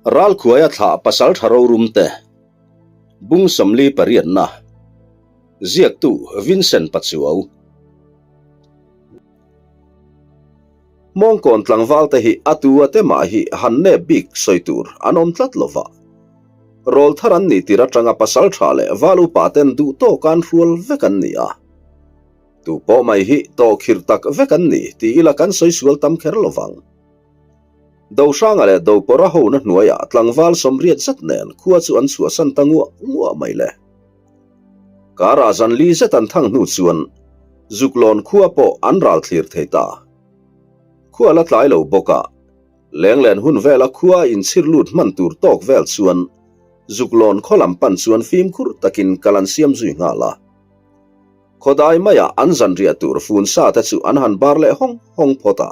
Ralkhuaia thlah pasaltha rorum te, Bung 48 na, Ziaktu Vincent Pachuau. Hmawngkawn tlangval te hi a tu a te mah hi han nep bik sawi tur an awm tlat lo va. Rawl thar an nih tir atanga pasaltha leh val upa ten duh tawka an hrual vek an ni a. Tu pawh mai hi tawhkhirh tak vek an ni ti ila kan sawi sual tam kher lo vang. Dohranga leh Dopawrha hona hnuaiah tlangval 80 zet nen khua chu an chhuahsan ta nguah nguah mai le. Karah zan li zet an thang hnu chuan Zuklawn khua pawh an ral thlir thei ta. Khua la tlai lo bawk a, lenglen hun vela khua inchhir lut hman tur tawk vel chuan Zuklawn khaw lam pan chuan fimkhur takin kal an siam zui nghal a. Khawdai maiah an zanriah tur fun sa te chu an han bar leh hawng hawng phawt a.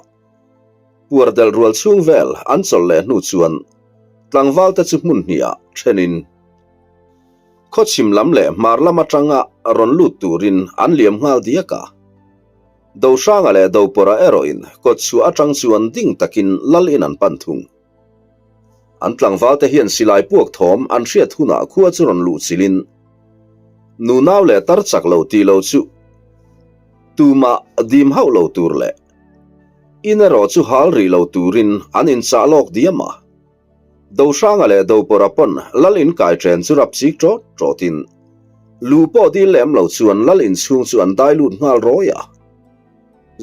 Puar del rual chhung vel an chawlh leh hnu chuan tlangval te chu hmun hnih ah thenin khawchhim lam leh hmar lam atanga rawn lut turin an liam nghal diak a. Dohranga leh Dopawrha erawhin kawtchhuah atang chuan ding takin lal in an pan thung. An tlangval te hian silai puak thawm an hriat hunah khua chu rawn luh chilhin nunau leh tar chak lo tih lo chu tumah dim hauh lo tur leh In erawh chu hal rih lo turin an inchah lawk diam a. Dohranga leh Dopawrha pawn lal in kai chen chu rap chik ṭawt ṭawtin lu pawh dil lem lo chuan lal inchhung chu an dai lut nghal rawi a.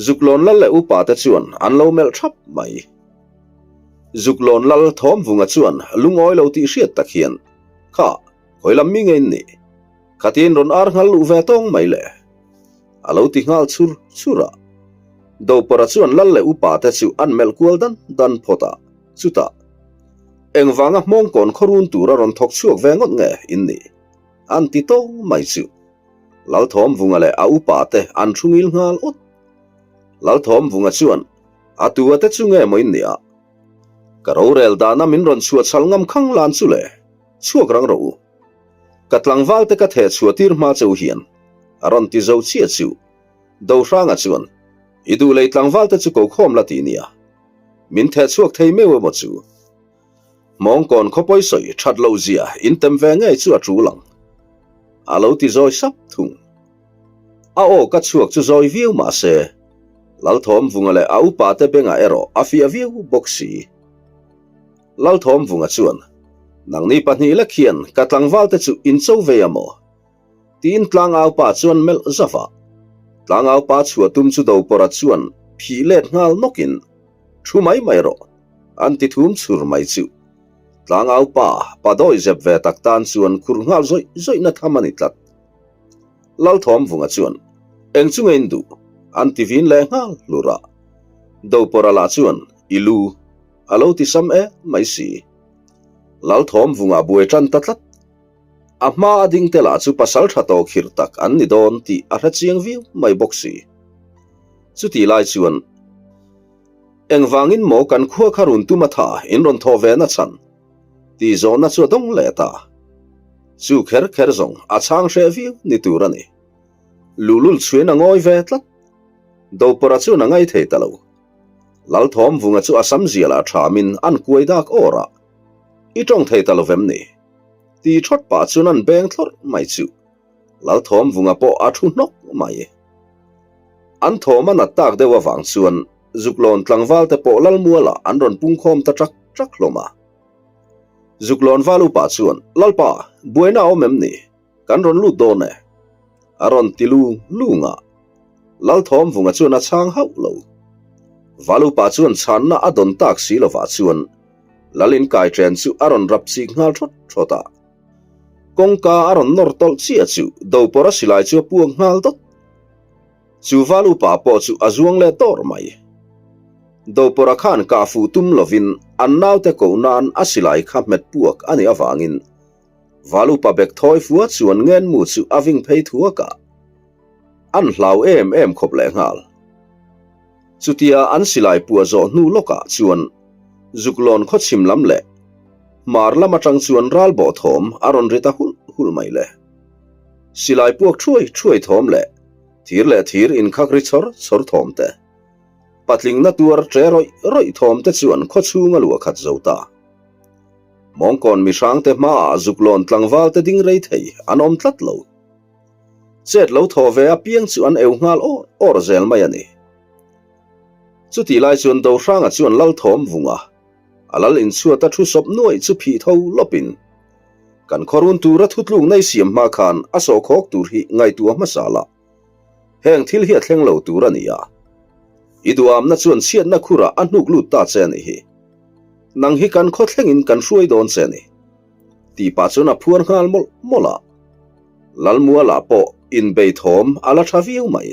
Zuklawn lal leh upa te chuan an lo melh ṭhap mai. Zuklawn lal Thawmvunga chuan lungawi lo tih hriat tak hian, Kha, khawi lam mi nge in nih? Khatin rawn ar nghal luh ve tawng mai le. A lo ti nghal chhur chhur a. Dopawrha chuan lal leh upa te chu an melh kual dan dan phawt a, chutah, Engvanga hmawngkawn khawrun tura rawn thawk chhuak ve ngawt nge in nih? An ti tawng mai chu. Lalthawmvunga leh a upa te an thu ngil nghal awt. Lalthawmvunga chuan, A tu a te chu nge maw in nih a? Ka rorel dana min rawn chhuahchhal ngam khang lan chu le, chhuak rang rawh u. Ka tlangval te ka theh chhuah tir hma cheu hian a rawn ti zo chiah chu. Dohranga chuan, I duh lei tlangval te chu ko khawm la ti nia. Min theh chhuak thei meuh emaw chu. Hmawngkawn khawpawi sawi that loh zia in tem ve ngei chu a tul ang. A lo ti zawi sap thung. A aw ka chhuak chu zawi viau mah se, Lalthawmvunga leh a upa te bengah erawh a fiah viau bawk si. Lalthawmvunga chuan, Nangni pahnih lek hian ka tlangval te chu in cho ve a maw? Tiin tlangau pa chuan melh zauh a. Tlangau pa chhuah tum chu Dopawrha chuan phih let nghal nawkin, Thu mai mai rawh, an ti thum chhur mai chu. Tlangau pa, pa dawi zep ve tak tan chuan khur nghal zawih zawihna tham a ni tlat. Lalthawmvunga chuan, Eng chu nge in duh? an ti vin leh nghal hlur a. Dopawrha lah chuan, I lu. A lo ti sam e mai si. Lalthawmvunga buai tan ta tlat. A hma a ding te lah chu pasal tha tawh khirh tak an ni dawn tih a hre chiang viau mai bawk si. Chutih lai chuan, Engvangin maw kan khua kha run tum a tha in rawn thawh ve na chhan? tih zawhna chu a dawng leh ta. Chu kher kher zawng a chhang hreh viau ni tur a ni. Luhlul chhuin a ngawi ve tlat. Dopawrha chuan a ngai thei ta lo. Lalthawmvunga chu a sam zialah thamin an kuai dak awr a, I tawng thei ta lovem ni? Ti thawt pah chuan an beng thlawrh mai chu Lalthawmvunga pawh a thu hnawk mai. An thawm a nat tak deuh avang chuan Zuklawn tlangval te pawh Lalmualah an rawn pungkhawm ta ṭak ṭak hlawm a. Zuklawn val upa chuan, Lalpa, buaina a awm em ni? Kan rawn lut dawn e. A rawn ti lung lung a. Lalthawmvunga chuan a chhang hauh lo. Valupa chuan chhanna a dawn tak si lovah chuan Lalin kai chen chu a rawn rap chik nghal thawt thawt a. Kawngka a rawn nawr tawlh chiah chu Dopawrha silai chu a puak nghal dawt. Chu Valupa pawh chu a zuang leh tawr mai. Dopawrha khan kah fuh tum lovin an naute koh nan a silai kha hmet puak a nih avangin Valupa bek thawi fua chuan ngenmu chu a ving phei thuak a. An hlau em em khawp leh nghal. Chutia an silai puah zawh hnu lawkah chuan Zuklawn khawchhim lam leh hmar lam atang chuan ral bawh thawm a rawn ri ta hulh hulh mai le. Silai puak thuai thuai thawm leh thir leh thir inkhak ri chawr chawr thawm te, patling na tuar tre rawih rawih thawm te chuan khawchhung a luah khat zo ta. Mawngkawn mihrangte hmaah zuklawn tlangvalte ding rei thei an awm tlat lo. Chet lo thaw ve apiang chu an eu nghal awr awr zel mai a ni. Chutih lai chuan Dohranga chuan Lalthawm vunga a lal inchhuata thu sawp nuaih chu phih tho lawpin kan khawrun tura thutluk nei siam hma khan a sawhkhawk tur hi ngaihtuah hmasa la. Heng thil hi a thleng lo tur a ni a. I duhamna chuan chhiatna khurah a hnuk lut ta che a nih hi. Nang hi kan khaw thlengin kan hruai dawn che a ni. Tih pah chuan a phuar nghal mawlh mawlh a. Lalmualah pawh inbei thawm a la tha viau mai.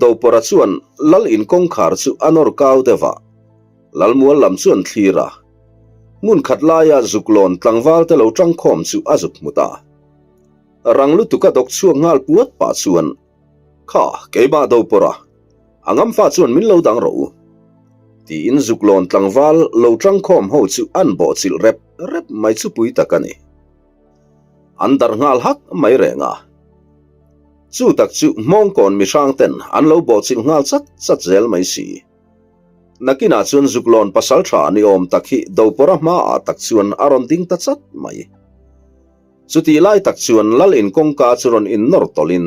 Dopawrha chuan Lal in kawngkhar chu a nawr kau deuh a. Lalmual lam chuan thlir a. Hmun khat laia zuklawn tlangval te lo tangkhawm chu a zuk hmu ta. Rang lutuk a dawk chhuak nghal puat pah chuan, Kha, keimah Dopawrha, a ngamfa chuan min lo dang rawh u. Tiin zuklawn tlangval lo tangkhawm ho chu an bawhchilh rep rep mai chu pui tak a ni. An darh nghal hak mai reng a. Chu tak chu Hmawngkawn mihrang ten an lo bawhchilh nghal chat chat zel mai si. Nakinah chuan zuklawn pasal tha ni awm tak hi Dopawrha hmaah tak chuan a rawn ding ta chat mai. Chutih lai tak chuan Lal in kawngka chu rawn in nawr tawlhin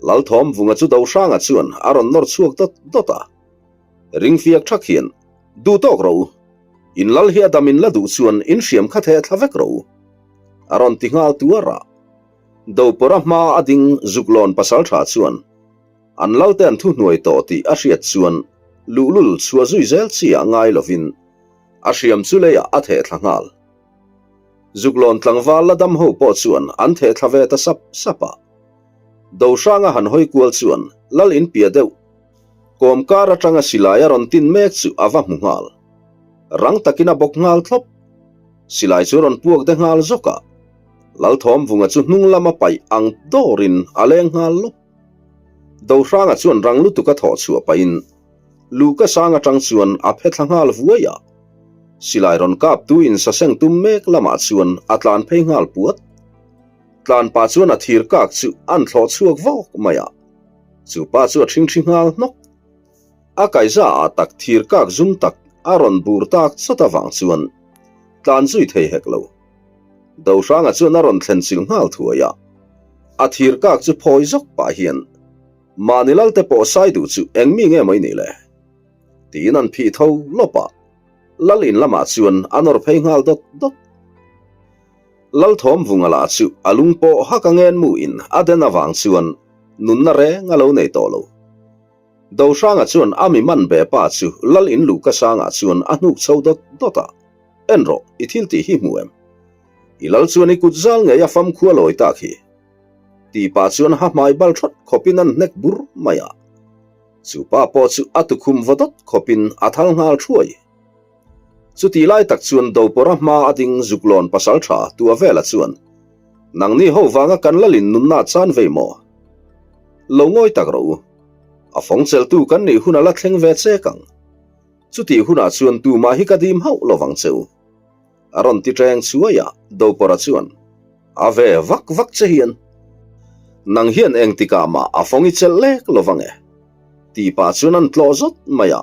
Lalthawm vunga chu Dohranga chuan a rawn nawr chhuak dawt dawt a. Ringfiak thak hian, Duh tawk rawh u. In Lal hi a dam in la duh chuan in hriam kha theh thla vek rawh u. A rawn ti nghal tuar a. Dopawrha hma a ding Zuklawn pasaltha chuan an Lal te an thuhnuai tawh tih a hriat chuan luhlul chhuah zui zel chi ah ngai lovin a hriam chu leiah a theh thla nghal. Zuklawn tlangval la dam ho pawh chuan an theh thla ve ta sap sap a. Dohranga han hawi kual chuan Lal in pia deuh kawm kar atanga silai a rawn tin mek chu a va hmu nghal. Rang takin a bawk nghal thlawp. Silai chu rawn puak de nghal zawk a. Lalthawmvunga chu hnung lama paih ang dawrin a leng nghal lawp. Dohranga chuan rang lutuk a thawh chhuah pahin Luka sang atang chuan a phe thla nghal vuai a, silai rawn kap tu in saseng tum mek lamah chuan a tlan phei nghal puat. Tlan pah chuan a thir kak chu an thlawh chhuak vawk mai a, chu pa chu a thingthi nghal hnawk. A kaiza ah tak thir kak zum tak a rawn bur tak chawt avang chuan tlan zui thei hek lo. Dohranga chuan a rawn thlen chilh nghal thuai a, a thir kak chu phawi zawk pah hian Mahni lalte pawh sai duh chu eng mi nge mai ni le? Tiin an phih tho lawp a, Lal in lamah chuan a nawr phei nghal dawt dawt. Lal Thawmvunga lah chu a lung pawh hak a ngen mu in a den avang chuan nunna reng a lo nei tawh lo. Dohranga chuan a mi man be pa chu Lal in luhka sangah chuan a hnuk chho dawt dawt a, En rawh, i thil tih hi hmu em? I lal chuan i kut zal ngei a famkhua lawi tak hi. Tih pah chuan ha hmai bal thawt khawpin an hnek bur mai a. Chu pa pawh chu a tukhum va dawt khawpin a thal nghal thuai. Chutih lai tak chuan Dopawrha hma a ding Zuklawn pasaltha Tuavela chuan, Nangni ho vanga kan lalin nunna chan vei maw? Lo ngawi tak rawh u. A fawng cheltu kan nih hun a la thleng ve chek ang. Chutih hunah chuan tumah hi ka dim hauh lovang che u. A rawn ti ṭeng chuai a, Dopawrha chuan, A ve vak vak che hian nang hian engtikah mah a fawng i chelh lek lo vang e, tih pah chuan an tlawh zawt mai a.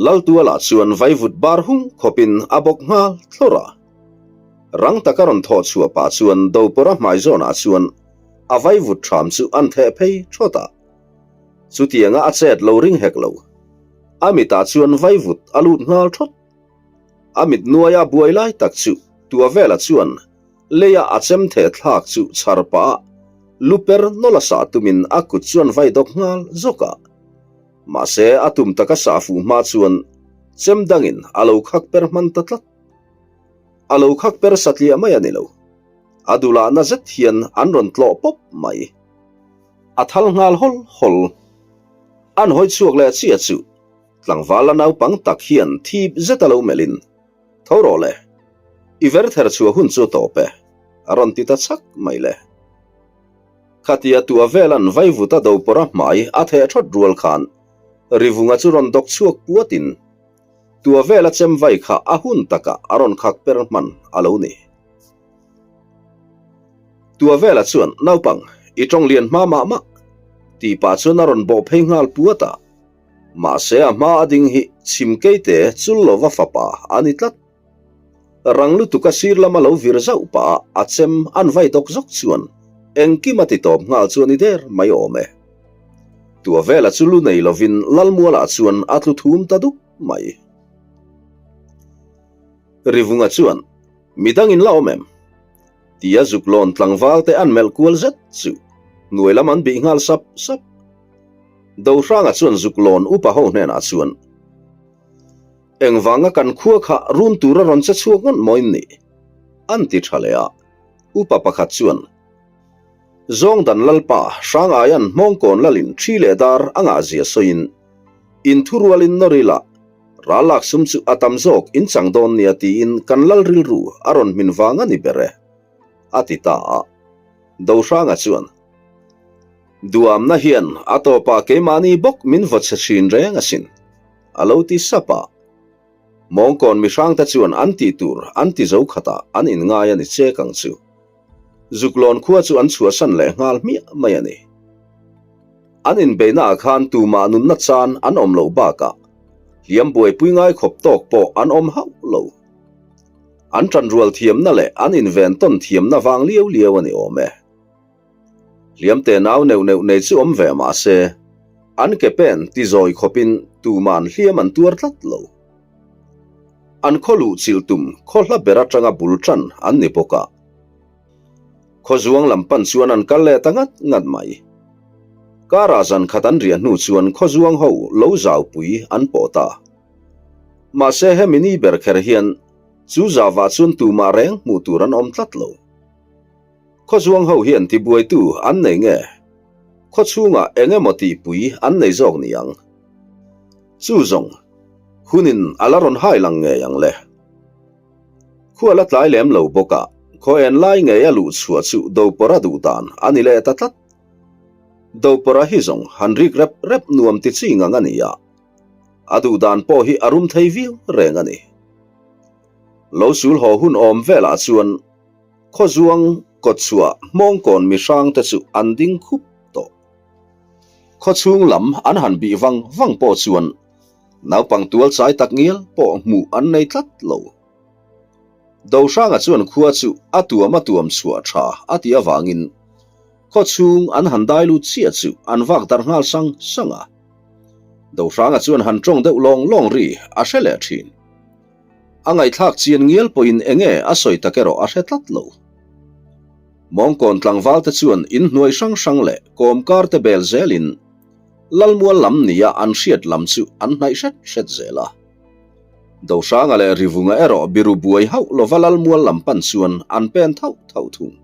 Laltualah chuan vaivut bar hung khawpin a bawk nghal thlawr a. Rang taka rawn thawh chhuah pah chuan Dopawrha hmai zawnah chuan a vaivut ṭham chu an theh phei ṭhawt a. Chutianga a chet lo ring hek lo. A mitah chuan vaivut a lut nghal ṭhawt. A mit nuaia buai lai tak chu Tuavela chuan leia a chem theh thlak chu chhar pah a, lu per nawlh a sah tumin a kut chuan vai dawk nghal zawk a. Mahse a tum taka sah fuh hma chuan chem dangin a lo khak per hman ta tlat. A lo khak per satliah mai a ni lo. A dulah na zet hian an rawn tlawh pawp mai. A thal nghal hawl hawl. An hawi chhuak leh chiah chu Tlangval la naupang tak hian thip zet a lo melhin, Tho rawh le, i ver ther chhuah hun chu tawp e, a rawn ti ta chak mai le. Khatia tua velan vaivuta dopawrha hmai a theh thawt rual khan Rivunga chu rawn dawk chhuak puatin tua vela chem vai kha a hun takah a rawn khak per hman a lo ni. Tua vela chuan, Naupang, i tawng lian hma mah mah, tih pah chuan a rawn bawh phei nghal puat a. Mahse a hma a ding hi chhim keite chul lova fapa a ni tlat. Rang lutuk a sir lama lo vir zauh pah a a chem an vai dawk zawk chuan engkim a ti tawp nghal chu a ni der mai awm e. Tua vela chu lu nei lovin Lalmualah chuan a tlu thum ta dup mai. Rivunga chuan, Midang in la awm em? Tia Zuklawn tlangval te an melh kual zet chu hnuai lam an bih nghal sap sap. Dohranga chuan Zuklawn upa ho hnenah chuan, Engvanga kan khua kha run tur a rawn che chhuak ngawt maw in nih? An ti tha leh a. Upa pakhat chuan, Zawngdan Lalpa Hrangaia'n hmawngkawn lalin thi leh dar a ngah zia sawiin, Inthurualin nawr ila, ral lak sum chu a tam zawk in chang dawn nia tiin kan lal rilru a rawn hmin vang a ni ber e, a ti ta a. Dohranga chuan, Duamna hian a tawpah keimahni bawk min vaw chhe thin reng asin, a lo ti sap a. Mawngkawn mihrangte chuan an tih tur an ti zo khatah an inngai a ni chek ang chu. Zuklawn khua chu an chhuahsan leh nghal hmiah mai a ni. An inbeihnaah khan tumah nunna chan an awm loh bakah hliam buaipui ngai khawp tawk pawh an awm hauh lo. An ṭanrual thiamna leh an inven tawn thiamna vang liau liau a ni awm e. Hliam te nau neuh neuh nei chu awm ve mah se, an ke pen ti zawi khawpin tuman hliam an tuar tlat lo. An khaw luh chilh tum khaw hla ber atanga bul tan an ni bawk a. Khaw zuang lam pan chuan an kal leh ta ngat ngat mai. Karah zan khat an riah hnu chuan khaw zuang ho lo zaupui an pawh ta. Mahse hemi ni ber kher hian chu zauah chuan tumah reng hmuh tur an awm tlat lo. Khawzuang ho hian tibuaitu an nei nge? Khawchhungah eng emaw tihpui an nei zawk ni ang? Chu zawng, hunin a la rawn hai lang ngei ang le. Khua la tlai lem lo bawk a, khaw en lai ngei a luh chhuah chu Dopawrha duh dan a ni leh ta tlat. Dopawrha hi zawng han rik rep rep nuam ti chi ngang a ni a, a duh dan pawh hi a rum thei viau reng a ni. Lo sul haw hun awm velah chuan Khawzuang kawtchhuah hmawngkawn mihrangte chu an ding khup tawh. Khawchhung lam an han bih vang vang pawh chuan naupang tual chai tak ngial pawh hmuh an nei tlat lo. Dohranga chuan khua chu a tuam a tuam chhuah tha a tih avangin khawchhung an han dai lut chiah chu an vak darh nghal sang sang a. Dohranga chuan han tawng deuh lawng lawng ri a hre leh thin. A ngaihthlak chian ngial pawhin enge a sawi tak erawh a hre tlat lo. Mawngkawn tlangval te chuan inhnuai hrang hrang leh kawmkar te bel zelin Lalmual lam nia an hriat lam chu an hnaih hret hret zel a. Dohranga leh Rivunga erawh biru buai hauh lova Lalmual lam pan chuan an pen thauh thauh thung.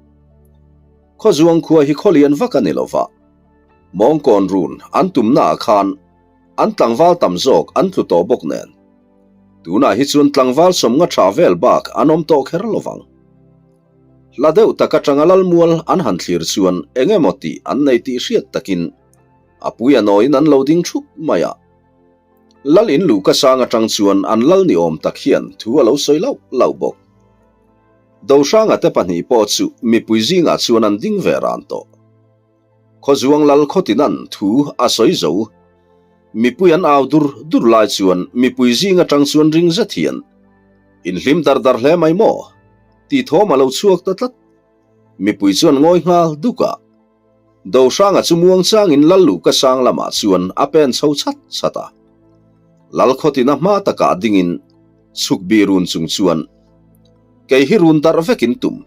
Khawzuang khua hi khawlian vak a ni lova, Mawngkawn run an tumnaah khan an tlangval tam zawk an tlu tawh bawk nen. Tunah hi chuan tlangval sawmnga tha vel bak an awm tawh kher lovang. Hla deuh tak atanga Lalmual an han thlir chuan eng emaw tih an nei tih hriat takin a pui a nawiin an lo ding thup mai a. Lal in luhka sang atang chuan an lal ni awm tak hian thu a lo sawi lauh lauh bawk. Dohranga te pahnih pawh chu mipui zingah chuan an ding ve ran tawh. Khawzuang lal khawtinan thu a sawi zo. Mipui an au dur dur lai chuan mipui zing atang chuan ring zet hian, In hlim dar dar hle mai maw? tih thawm a lo chhuak ta tlat. Mipui chuan ngawi nghal duk a. Dohranga chu muang changin lal luhka sang lamah chuan a pen chho chhat chhat a. Lal khawtina hma takah dingin chhuk bih run chung chuan, Kei hi run darh vekin tum,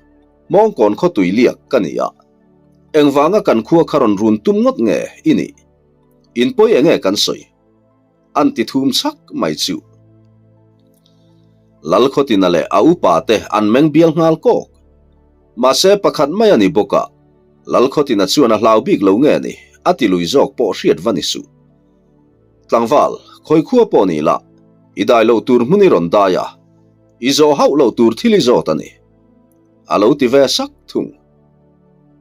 mawngkawn khawtui liak ka ni a. Engvanga kan khua kha rawn run tum ngawt nge i nih? In pawi enge kan sawi? An ti thum chhak mai chu. Lalkhawtina leh a upa te an meng bial nghal kawk. Mahse pakhat mai a ni bawk a, Lalkhawtina chuan a hlau bik lo nge ni a ti lui zawk pawh hriat va ni suh. Tlangval, khawi khua pawh ni la, i dai loh tur hmun i rawn dai a, i zawh hauh loh tur thil i zawt a ni. A lo ti ve sak thung.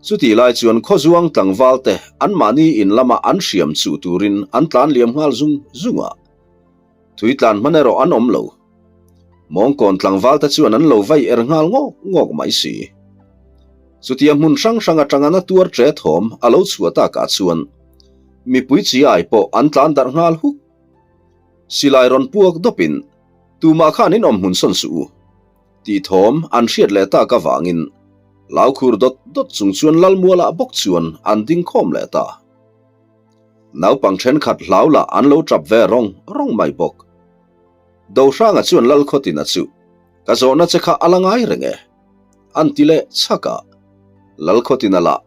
Chutih lai chuan khawzuang tlangval te anmahni in lama an hriam chuh turin an tlan liam nghal zung zung a. Thui tlan hman erawh an awm lo. Mawngkawn tlangval te chuan an lo vai er nghal ngawk ngawk mai si. Chutia hmun hrang hrang atanga na tuar tre thawm a lo chhuah takah chuan mipui chi ai pawh an tlan darh nghal huk. Silai rawn puak dawpin tumah khan in awm hmun sawn suh u. Tih thawm an hriat leh tak avangin Laukhur dawt dawt chung chuan Lalmualah bawk chuan an ding khawm leh ta. Naupang thenkhat hlau lah an lo tap ve rawng rawng mai bawk. Dohranga chuan Lalkhawtina chu, Ka zawhna che kha a la ngai reng e, an ti leh chhak a. Lalkhawtina lah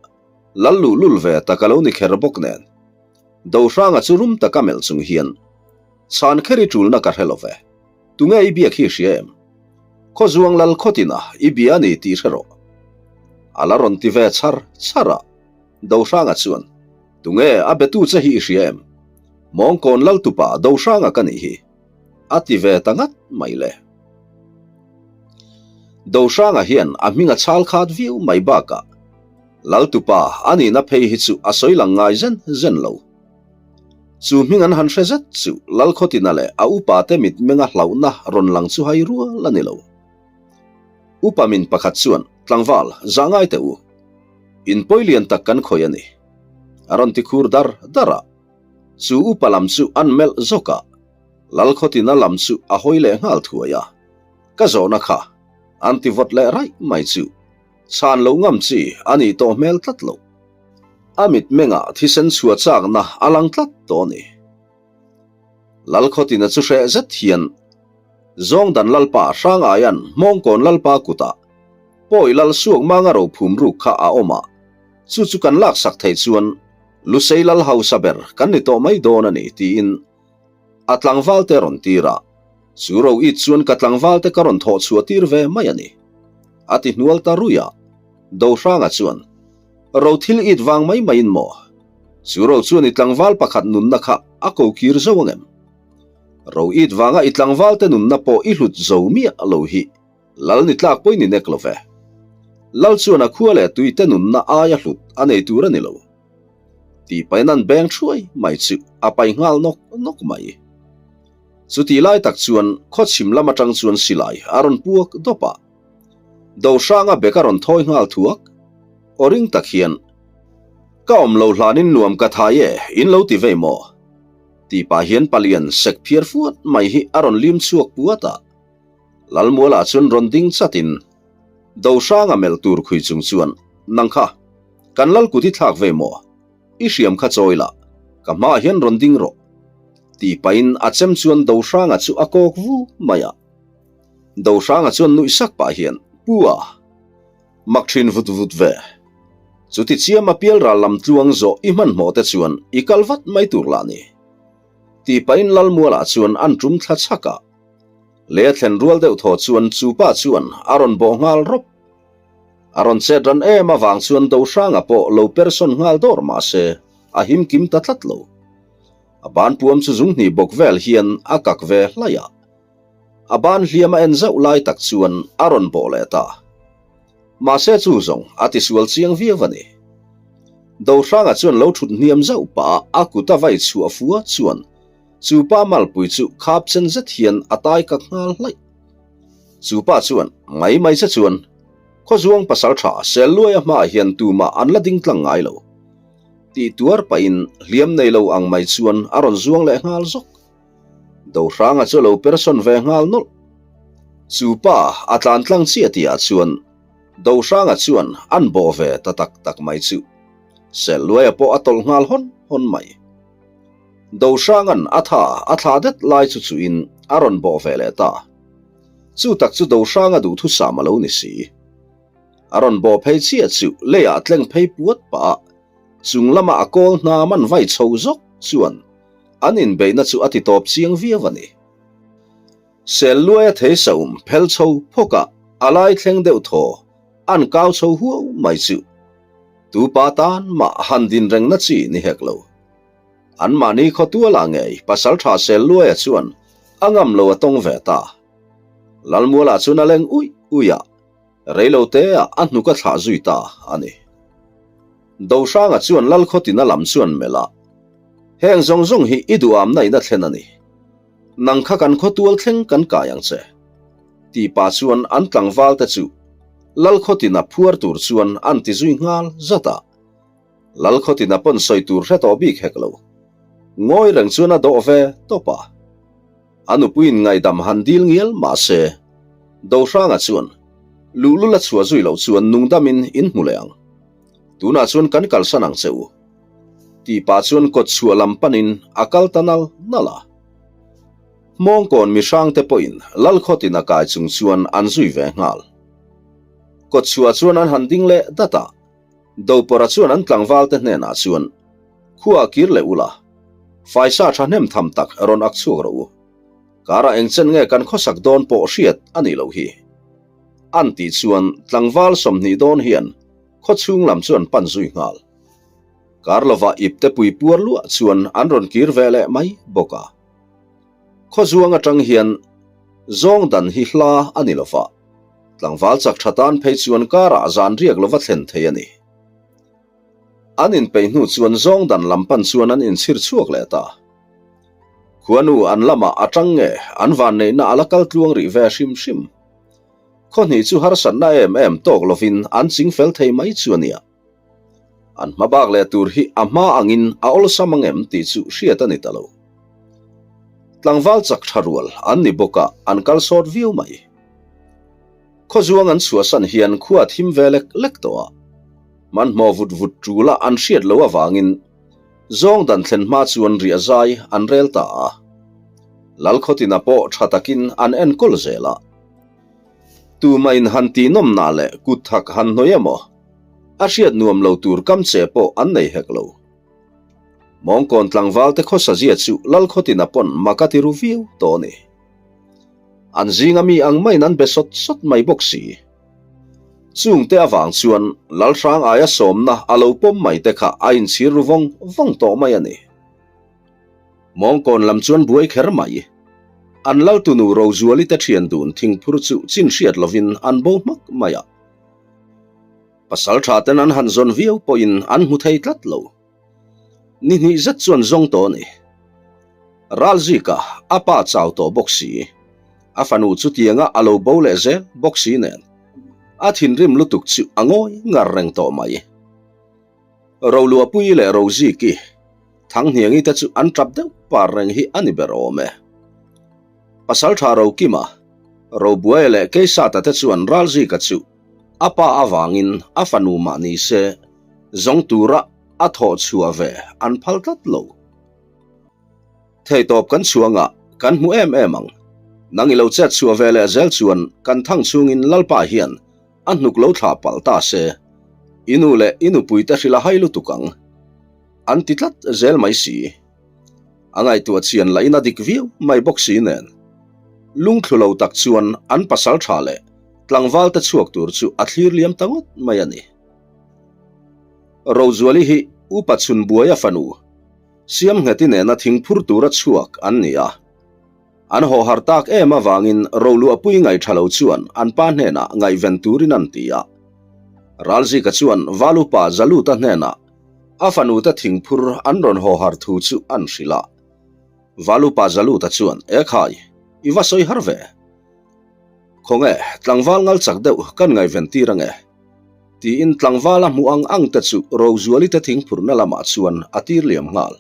Lal luhlul ve tak a lo ni kher bawk nen. Dohranga chu rum taka melh chung hian, Chhan kher i tulna ka hre lo ve. Tunge i biak hi hria em? Khawzuang lal khawtina i bia a ni tih hre rawh. A la rawn ti ve chhar chhar a. Dohranga chuan, Tunge a betu che hi i hria em? Mawngkawn lal tupa Dohranga ka nih hi. A ti ve ta ngat mai le. Dohranga hian a hming a chhal khat viau mai bakah lal tupa a nihna phei hi chu a sawi lang ngai zen zen lo. Chu hming an han hre zet chu Lalkhawtina leh a upate mitmenga hlauhna rawn lang chu hai rual a ni lo. Upa min pakhat chuan, Tlangval, zah ngai teh u. In pawi lian tak kan khawih a ni. A rawn ti khur dar dar a. Chu upa lam chu an melh zawk a, Lalkhawtina lam chu a hawi leh nghal thuai a. Ka zawhna kha an ti vawt leh raih mai chu chhan lo ngam chi a nih tawh hmel tlat lo. A mitmengah thisen chhuah chakna a lang tlat tawh a ni. Lalkhawtina chu hreh zet hian Zawngdan Lalpa Hrangaia'n Hmawngkawn Lalpa kutah Pawi Lal Suakmanga rophum ruk kha a awm a, chu chu kan laksak theih chuan Lusei Lal hausa ber kan ni tawh mai dawn a ni tiin a tlangvalte rawn tir a, chu ro it chuan ka tlangvalte ka rawn thawh chhuah tir ve mai a ni, a ti hnual ta ruih a. Dohranga chuan, Ro thil it vang mai maiin maw? Chu ro chuan i tlangval pakhat nunna kha a ko kir zo ang em? Ro it vanga i tlangvalte nunna pawh i hlut zo miah lo hi Lal ni tlak pawhin i nek lo ve. Lal chuan a khua leh tuite nunna aia hlut a nei tur a ni lo. Tih pahin an beng thuai mai chu a pai nghal nawk nawk mai. Chutih lai tak chuan khawchhim lam atang chuan silai a rawn puak dawp a. Dohranga bek a rawn thawi nghal thuak. Aw ring tak hian, Ka awm lo hlanin nuam ka thai e, in lo ti vei maw? Tih pah hian palian sek phiar fuat mai hi a rawn lim chhuak puat a. Lalmualah chuan rawn ding chatin Dohranga melh tur khui chung chuan, Nang kha, kan lal kut i thlak ve maw? I hriam kha chawi la, ka hmaah hian rawn ding rawh. Tih pahin a chem chuan Dohranga chu a kawk vu mai a. Dohranga chuan nuih sak pah hian, Pu a, mak thin vut vut ve. Chuti chiama pialral lam tluang zawh i hmanhmawh te chuan i kal vat mai tur lah ni. Tih pahin Lalmualah chuan an tum thla chhak a. Lei a thlen rual deuh thaw chuan chu pa chuan a rawn bawh nghal rawp. A rawn chet ran em avang chuan Dohranga pawh lo persawn nghal dawr mah se a him kim ta tlat lo. A ban puam chu zung hnih bawk vel hian a kak ve hlaih a. A ban hliam a en zauh lai tak chuan a rawn bawh leh ta. Mahse chu zawng a tisual chiang viau a ni. Dohranga chuan lo thut hniam zauh pah a a kut a vai chhuah fua chuan Chu pa malpui chu khap chen zet hian a tai kak nghal hlaih. Chu pa chuan, Mai mai che chuan, Khawzuang pasal tha sel luaia hmaah hian tumah an la ding tlang ngai lo. Tih tuar pahin hliam nei lo ang mai chuan a rawn zuang leh nghal zawk. Dohranga chu a lo persawn ve nghal nawlh. Chu pa a tlan tlang chiah tihah chuan Dohranga chuan an bawh ve ta tak tak mai chu. Sel luaia pawh a tawlh nghal hawn hawn mai. Dohranga'n a tha a thla det lai chu chuhin a rawn bawh ve leh ta. Chu tak chu Dohranga duhthusam a lo ni si. A rawn bawh phei chiah chu leiah tleng phei puat pah a, chung lama a kawl hna man vai chho zawk chuan an inbeihna chu a ti tawp chiang viau a ni. Sel luaia thei saum phel chho phawk a, a lai thleng deuh thaw an kau chho huau mai chu tu pa tan mah han din rengna chi ni hek lo. Anmahni khawtualah ngei Pasalṭha Selluaia chuan a ngam lo a tawng ve ta. Lalmualah chuan a leng uih uih a, reiloteah a hnuk a thlah zui ta a ni. Dohranga chuan Lalkhawtina lam chuan melh a, Heng zawng zawng hi i duhamna in a thlen a ni. Nang kha kan khawtual thleng kan kai ang che. Tih pah chuan an tlangvalte chu Lalkhawtina phuar tur chuan an ti zui nghal zat a. Lalkhawtina pawn sawi tur hre tawh bik hek lo. Ngawi reng chuan a dawh ve tawp a. A nupuiin ngaihdam han dil ngial mah se. Dohranga chuan, Luhlul a chhuah zui loh chuan nungdamin in hmu leh ang. Tunah chuan kan kalsan ang che u. Tih pah chuan kawtchhuah lam panin a kal ta nal nal a. Hmawngkawn mihrangte pawhin Lalkhawtin a kai chung chuan an zui ve nghal. Kawtchhuah chuan an han ding leh dat a, Dopawrha chuan an tlangvalte hnenah chuan, Khuaah kir leh ula, faisa thahnem tham tak rawn ak chhuak rawh u. Karah engchen nge kan khawsak dawn pawh hriat a nih loh hi. An tih chuan tlangval 20 dawn hian khawchhung lam chu an pan zui nghal. Kar lovah ipte pui puar luah chuan an rawn kir ve leh mai bawk a. Khawzuang atang hian zawng dan hi hla a ni lova, tlangval chak tha tan phei chuan karah zan riak lova thlen thei a ni. An inpeih hnu chuan zawng dan lam pan chuan an inchhir chhuak leh ta. Khuanu an lamah atang nge an vanneihna a la kal tluang rih ve hrim hrim. Khawhnih chu harsatna em em tawk lovin an ching fel thei mai chu a nia. An hma bak leh tur hi a hma angin a awlsam ang em tih chu hriat a ni ta lo. Tlangval chak tha rual an ni bawk a, an kal sawt viau mai. Khawzuang an chhuahsan hian khua thim ve lek lek tawh a, hmanhmawh vut vut tul a an hriat loh avangin zawng dan thlen hma chuan riah zai an rel ta a. Lalkhawtina pawh tha takin an enkawl zel a. Tuma in han tih nawmnah leh kut thak han hnawih emaw, a hriat nuam lo tur kam che pawh an nei hek lo. Mawngkawn tlangval te khawsa zia chu Lalkhawtina pawn mak a ti ru viau tawh a ni. An zinga mi ang maiin an be sawt sawt mai bawk si. Chungte avang chuan Lalhrang aia sawmna a lo pawm mai te kha a inchhir ru vawng vawng tawh mai a ni. Mawngkawn lam chuan buai kher mai. An laltunu Rozuali te thian dun thingphur chu chin hriat lovin an bo hmak mai a. Pasal tha ten an han zawn viau pawhin an hmu thei tlat lo. Ni hnih zet chuan zawng tawh a ni. Ralzika a pa chau tawh bawk si. A fanu chutianga a lo bo leh zel bawk si nen. A thinrim lutuk chu a ngawi ngar reng tawh mai. Roluahpuii leh Roziki, Thanghniangi te chu an tap deuh par reng hi a ni ber awm e. Pasaltha Rokima, Robuaia leh Keisata te chuan Ralzika chu a pa avangin a fanu mah ni se zawng tura a thawh chhuah ve an phal tlat lo. Theitawp kan chhuangah kan hmu em em ang. Nang i lo chet chhuah ve leh zel chuan kan thang chhungin Lalpa hian A hnuk lo thlah palh ta se, i nu leh i nupuite hrilh a hai lutuk ang. An ti tlat zel mai si. A ngaihtuah chian lahin a dik viau mai bawk si nen. Lungthlu lo tak chuan an pasal tha leh tlangval te chhuak tur chu a thlir liam ta ngawt mai a ni. Rozuali hi Upa Chhunbuaia fanu, Siamngheti nena thingphur tura chhuak an ni a. An haw har tak em avangin Roluahpui ngaih tha lo chuan an pa hnenah ngaihven turin an ti a. Ralzika chuan Valupa Zaluta hnenah a fanute thingphur an rawn haw har thu chu an hrilh a. Valupa Zaluta chuan, E khai, i va sawi har ve. Khawnge, tlangval ngal chak deuh kan ngaihven tir ange. Tiin tlangval a hmuh ang ang te chu Rozuali te thingphurna lamah chuan a tir liam nghal.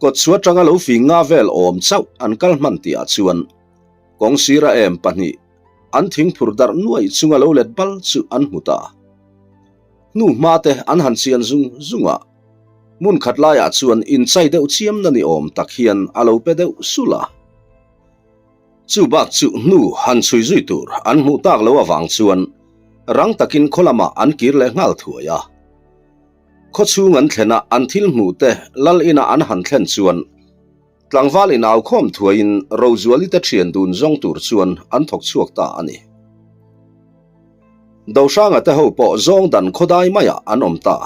Kawtchhuah atanga lo fing nga vel awm chauh an kal hman tihah chuan kawng sira em pahnih an thingphur darh nuai chunga lo let bal chu an hmu ta. Hnu hma te an han chian zung zung a, hmun khat laiah chuan inchai deuh chiamna ni awm tak hian a lo pe deuh sulh a. Chu bak chu hnu han chhui zui tur an hmuh tak loh avang chuan rang takin khaw lamah an kir leh nghal thuai a. Khawchhung an thlen a, an thil hmuh te lal inah an han thlen chuan tlangval inau khawm thuaiin Rozuali te thian dun zawng tur chuan an thawk chhuak ta a ni. Dohranga te ho pawh zawng dan khawdai maiah an awm ta.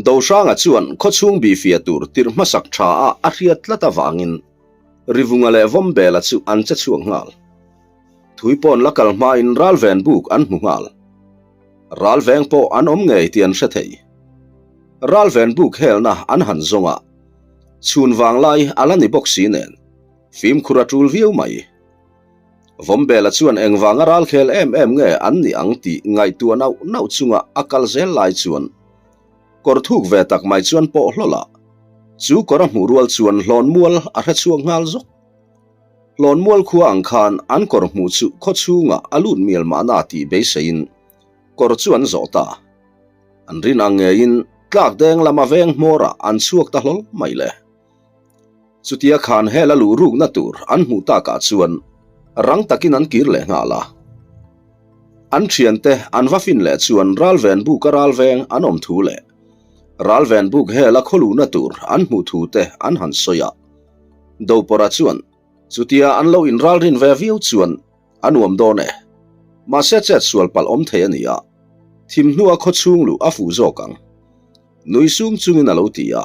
Dohranga chuan khawchhung bihfiah tur tirh hmasak tha a a hriat tlat avangin Rivunga leh Vawmbela chu an che chhuak nghal. Thuipawn la kal hmain ralven buk an hmu nghal. Ralveng pawh an awm ngei tih an hre thei. Ralven buk helna an han zawng a, chhun vanglai a la ni bawk si nen, fimkhur a tul viau mai. Vawmbela chuan engvanga ralkhel em em nge an nih ang tih ngaihtuah nauh nauh chunga a kal zel lai chuan kawr thuk ve tak mai chuan pawh hlawlh a, chu kawr a hmuh rual chuan hlawn mual a hre chhuak nghal zawk. Hlawnmual khua ang khan an kawr hmuh chu khaw chhungah a lut mial mahna tih beiseiin kawr chu an zawh ta. An rin ang ngeiin tlak deng lama veng hmawrah an chhuak ta hlawl mai le. Chutia khan hel a luh rukna tur an hmuh takah chuan rang takin an kir leh nghal a. An thiante an va fin leh chuan ralven buka ralveng an awm thu leh ralven buk hel a khaw luhna tur an hmuh thu te an han sawi a. Dopawrha chuan chutia an lo inralrin ve viau chuan A nuam dawn e. Mahse chet sual palh awm thei a ni a, thim hnua khaw chhung luh a fuh zawk ang. Nui sung chungin a lo ti a.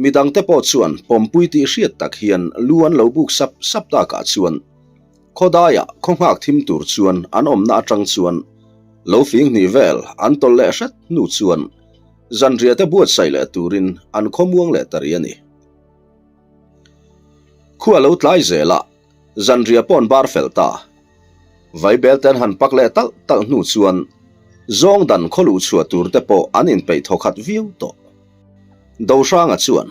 Midangte pawh chuan pawmpui tih hriat tak hian lu an lo buk sap sap takah chuan khawdaiah khaw nghak thim tur chuan an awmna atang chuan lo fing hnih vel an tawlh leh hret hnu chuan zanriah te buatsaih leh turin an khawmuang leh ta rih a ni. Khua lo tlai zel a. Zanriah pawh an bar fel ta. Vaibel te an han pak leh talh talh hnu chuan zawng dan khaw luh chhuah tur te pawh an inpeih thaw khat viau tawh. Dohranga chuan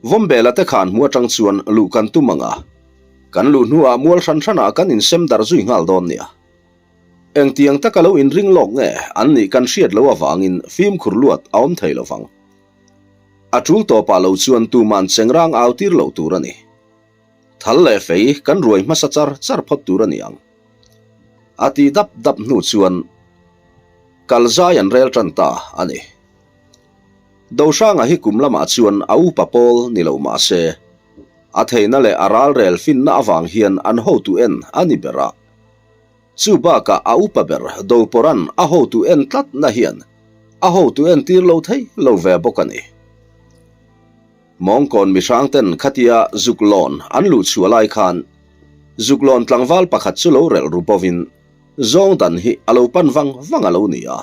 Vawmbela te khan hmu atang chuan luh kan tum ang a, kan luh hnuah mual hran hranah kan insem darh zui nghal dawn nia. Engtiang taka lo inring lawk nge an nih kan hriat loh avangin fimkhur luat a awm thei lovang. A tul tawpah lo chuan tuman chengrang au tir loh tur a ni. Thal leh fei kan ruai hmasa char char phawt tur a ni ang. A tih dap dap hnu chuan kal zai an rel tan ta a ni. Dohranga hi kum lamah chuan a upa pawl ni lo mah se, a theihna leh a ralrel finna avang hian an hotu en a ni ber a. Chu bakah a upa ber Dopawra'n a hotu en tlatna hian a hotu entir lo thei lo ve bawk a ni. Mawngkawn mihrangten khatia Zuklawn an luh chhuah lai khan Zuklawn tlangval pakhat chu lo relh ru bovin zawng dan hi a lo pan vang vang a lo ni a.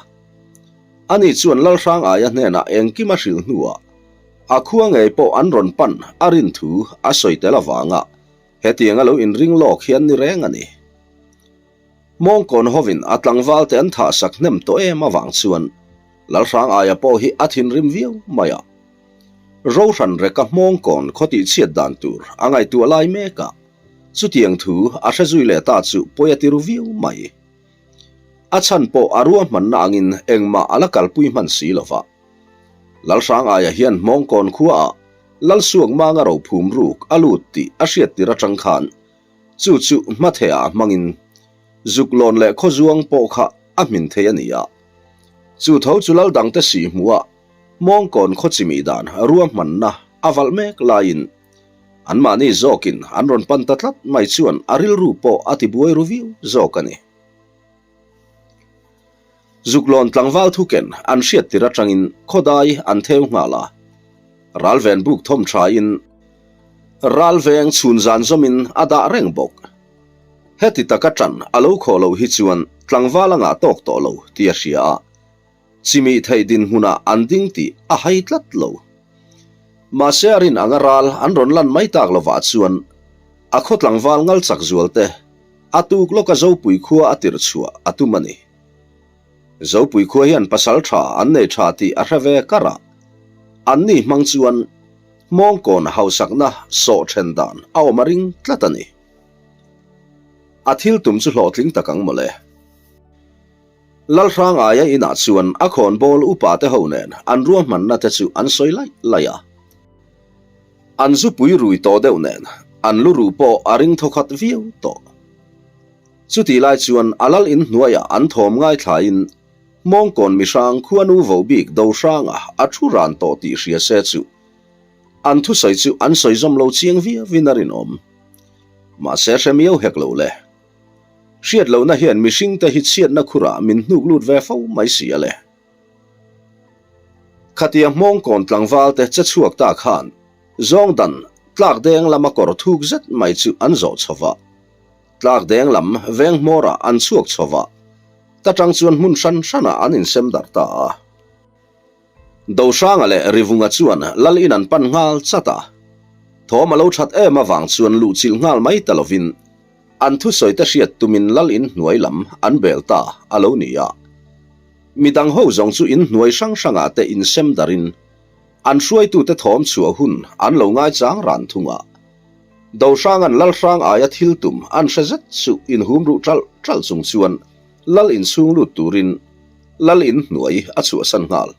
Ani chuan Lalhrang aia hnenah engkim a hrilh hnuah a khua ngei pawh an rawn pan a rin thu a sawi tel avanga hetiang a lo inring lawk hi an ni reng a ni. Mawngkawn hovin a tlangvalte an thahsak hnem tawh em avang chuan Lalhrang aia pawh hi a thinrim viau mai a. Rohran reka hmawngkawn khaw tih chhiat dan tur a ngaihtuah lai mek a, chutiang thu a hre zui leh ta chu pawi a ti ru viau mai. A chhan pawh a ruahmanna angin engmah a la kalpui hman si lo va. Lalhrang aia hian hmawngkawn khuaah Lalsuak manga rophum ruk a lut tih a hriat tir atang khan chu chu hmathehah hmangin Zuklawn leh Khawzuang pawh kha a hmin thei a ni a. Chu tho chu lal dangte sih hmuhah Mawngkawn khaw chimih dan ruahmanna a valh mek laiin anmahni zawkin an rawn pan ta tlat mai chuan a rilru pawh a tibuai ru viau zawk a ni. Zuklawn tlangval thuken an hriat tir atangin khawdai an theu nghal a, ralven buk thawm thain ralveng chhun zan zawmin a dah reng bawk. Heti taka tan a lo khawh loh hi chuan tlangval a ngah tawk tawh lo tih a hria a. Chimih theih dinhmunah an ding tih a hai tlat lo. Mahse a rin anga ral an rawn lan mai tak lovah chuan a khaw tlangval ngal chak zual te a tuk lawka Zopui khua a tirh chhuah a tum a ni. Zopui khua hian pasal tha an nei tha tih a hre ve kar a, anni hmang chuan hmawngkawn hausakna sawh then dan a awm a ring tlat a ni. A thil tum chu hlawhtling tak ang mawle. Lalhrang aia inah chuan a khawnbawl upa te ho nen an ruahmanna te chu an sawi laih laih a. An zupui rui tawh deuh nen an lu ruh pawh a ring thawkhat viau tawh. Chutih lai chuan a lal in hnuaiah an thawm ngaithlain Hmawngkawn mihrang khuanu vo bik Dohranga a thu ran tawh tih hria se chu an thusawi chu an sawi zawm lo chiang viauin a rinawm. Mahse hre miau hek lo le. Hriat lohna hian mihringte hi chhiatna khurah min hnuk lut ve fo mai si a le. Khatia hmawngkawn tlangvalte che chhuak ta khan zawng dan tlak deng lama kawr thuk zet mai chu an zawh chho va. Tlak deng lam veng hmawrah an chhuak chho va, ta tang chuan hmun hran hranah an insem darh ta a. Dohranga leh Rivunga chuan lal in an pan nghal chat a. Thawm a lo that em avang chuan luhchilh nghal mai ta lovin An thusawi te hriat tumin lal in hnuai lam an bel ta a lo ni a. Midang ho zawng chu in hnuai hrang hrangah te insem darin an hruaitute thawm chhuah hun an lo ngaichang ran thung a. Dohranga'n Lalhrang aia thil tum an hre zet chu inhum ruh ṭalh ṭalh chung chuan Lal inchhung lut turin Lal in hnuai a chhuahsan nghal.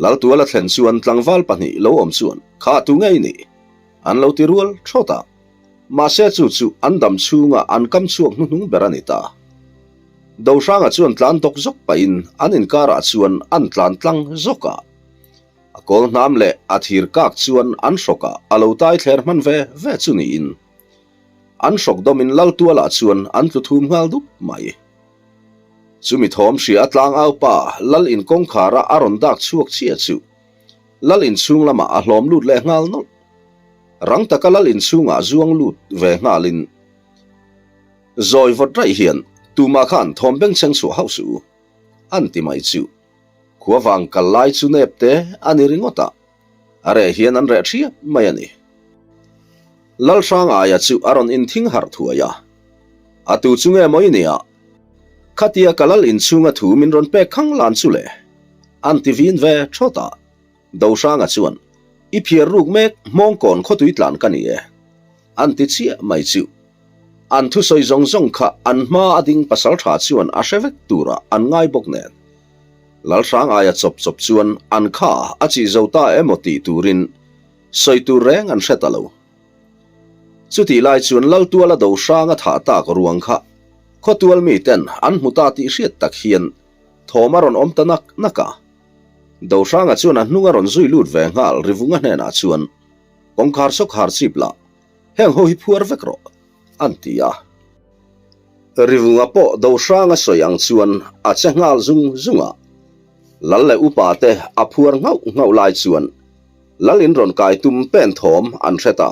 Laltual a thlen chuan tlangval pahnih lo awm chuan kha tu ngei ni an lo ti rual thawt a, mahse chu chu an dam chhunga an kam chhuak hnuhnung ber a ni ta. Dohranga chuan tlan dawk zawk pahin an inkarah chuan an tlan tlang zawk a, a kawl hnam leh a thir kak chuan an hrawkah a lo tai thler hman ve ve chu niin an hrawk dawmin Laltualah chuan an tlu thum nghal dup mai. Chumi thawm hria a tlangau pa Lal in kawngkhara a rawn dak chhuak chiah chu Lal in chhung lamah a hlawm lut leh nghal nawlh. Rang taka Lal in chhungah zuang lut ve nghalin zawi vawt raih hian tumah khan thawm bengchheng chhuah hauh suh u an ti mai chu khua vang kal lai chu nep te a ni ringawt a, a reh hian an reh thiap mai a ni. Lalhrangaia chu a rawn inthing harh thuai a, A tu chu nge maw i nia? Khatia ka lal inchhunga thu min rawn pek khang lan chu le? An ti vin ve thawt a. Dohranga chuan, I phiar ruk mek hmawngkawn khawtui tlan ka ni e. An ti chiah mai chu. An thusawi zawng zawng kha an hma a ding pasaltha chuan a hre vek turah an ngai bawk nen. Lalhrangaia chawp chawp chuan an kha a chih zo ta emaw tih turin sawi tur reng an hre ta lo. Chutih lai chuan Laltuala do hrang a thah tak ruang kha khawtual mi ten an hmu ta tih hriat tak hian thawm a rawn awm ta nak nak a. Do hranga chuan a hnung a rawn zui lut ve nghal Rivunga hnenah chuan kawngkhar sawkhar chip lah heng ho hi phuar vek rawh an ti a. Rivunga pawh do hranga sawi ang chuan a che nghal zung zung a. Lal leh upa te a phuar nghauh nghauh lai chuan Lal in rawn kai tum pen thawm an hre ta.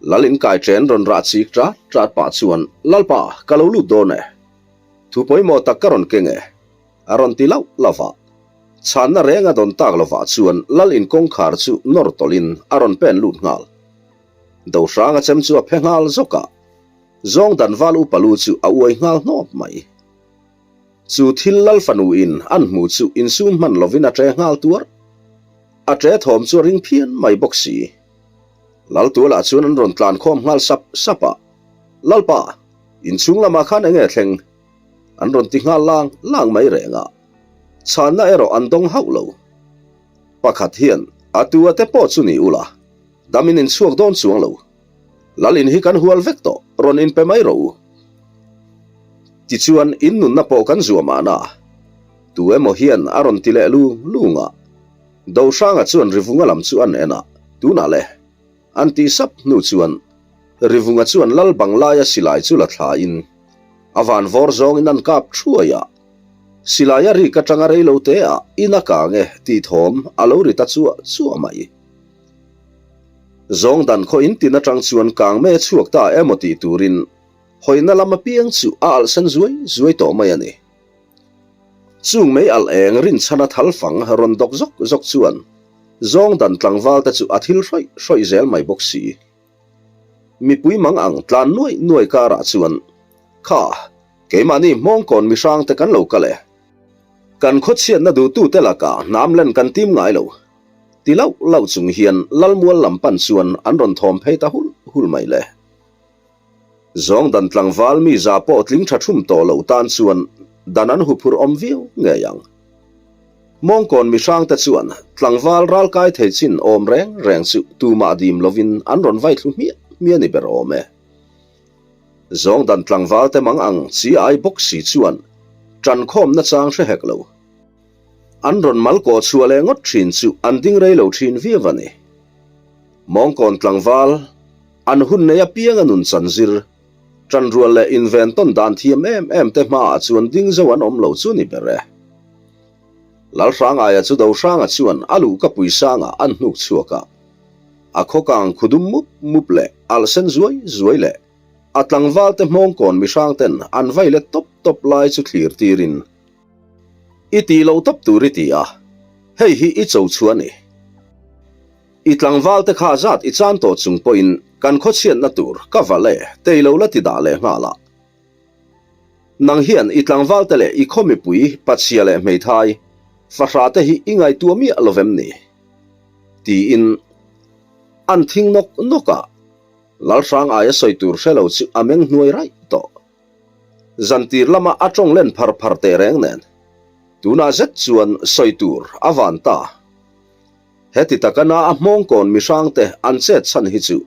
Lal in kai chen rawn rah chik ṭat ṭat pah chuan, Lalpa, ka lo lut dawn e. Thu pawimawh tak ka rawn keng e, a rawn ti lauh lauh a. Chhanna reng a dawn tak lovah chuan Lal in kawngkhar chu nawr tawlhin a rawn pen lut nghal. Dohranga chem chu a phe nghal zawk a, zawng dan val upa lu chu a uai nghal hnawp mai. Chu thil Lal fanu in an hmu chu insum hman lovin a ṭe nghal tuar. A ṭe thawm chu a ring phian mai bawk si. Lal tualah chuan an rawn tlan khawm nghal sap sap a, Lalpa, inchhung lamah khan enge thleng? An rawn ti nghal lang lang mai reng a, chhanna erawh an dawng hauh lo. Pakhat hian a tu a te pawh chu ni ula, dam in inchhuak dawn chuang lo. Lal in hi kan hual vek tawh, rawn inpe mai rawh u. Tichuan in nunna pawh kan zuah mahna. Tu emaw hian a rawn ti leh lung lung a. Dohranga chuan Rivunga lam chu an en a, tunah le. An tih sap hnu chuan Rivunga chuan Lal Banglaia silai chu la thlain a van vawr zawngin an kap thuai a. Silai a rik atanga reilo te ah in a kang e tih thawm a lo ri ta chuah chuah mai. Zawng dan khaw in tin atang chuan kang me chhuak ta emaw tih turin hawina lam apiang chu a alh sen zuai zuai tawh mai a ni. Chung mei alh eng rinchhana thal fang rawn dawk zawk zawk chuan zawng dan tlangval te chu a thil hrawih hrawih zel mai bawk si. Mipui mang ang tlan nuai nuai karah chuan, Kha, keimahni hmawngkawn mihrang te kan lo kal e. Kan khawchhiatna duhtute lakah hnam len kan tim ngai lo. Ti lauh lauh chung hian Lalmual lam pan chuan an rawn thawm phei ta hul hul mai le. Zawng dan tlangval mi za pawh tling tha thum tawh loh tan chuan dan an huphurh awm viau ngei ang. Mawngkawn mihrang te chuan tlangval ralkai thei chin awm reng reng chu tumah dim lovin an rawn vai thlu hmiah hmiah ni ber awm e. Zawng dan tlangval te mang ang chi ai bawk si chuan ṭan khawmna chang hre hek lo. An rawn mal kawh chhuah leh ngawt thin chu an ding rei lo thin viau a ni. Mawngkawn tlangval, an hun nei apianga nun chan zir, ṭanrual leh inven tawn dan thiam em em te hmaah chuan ding zo an awm lo chu ni ber e. Lalhrangaia chu Dohranga chuan a luhka puisangah an hnuk chhuak a, a khawkang khudum mup mup leh alh sen zuai zuai leh a tlangval te hmawngkawn mihrang ten an vai let tawp tawp lai chu thlir tirin, I tih loh tawp tur i ti a, hei hi i cho chhuah a ni. I tlangval te kha zat i chan tawh chung pawhin kan khawchhiatna tur ka va le tei lo la ti dah leh nghal a. Nang hian i tlangval te leh i khaw mipui pachhia leh hmeithai fahrah te hi i ngaihtuah miah lo vem ni? Tiin an thing nawk nawk a. Lalhrang aia sawi tur hre lo chu a meng hnuai raih tawh. Zantir lama a tawng len phar phar teh reng nen, tunah zet chuan sawi tur a van ta. Heti taka na a hmawngkawn mihrangte an chet chhan hi chu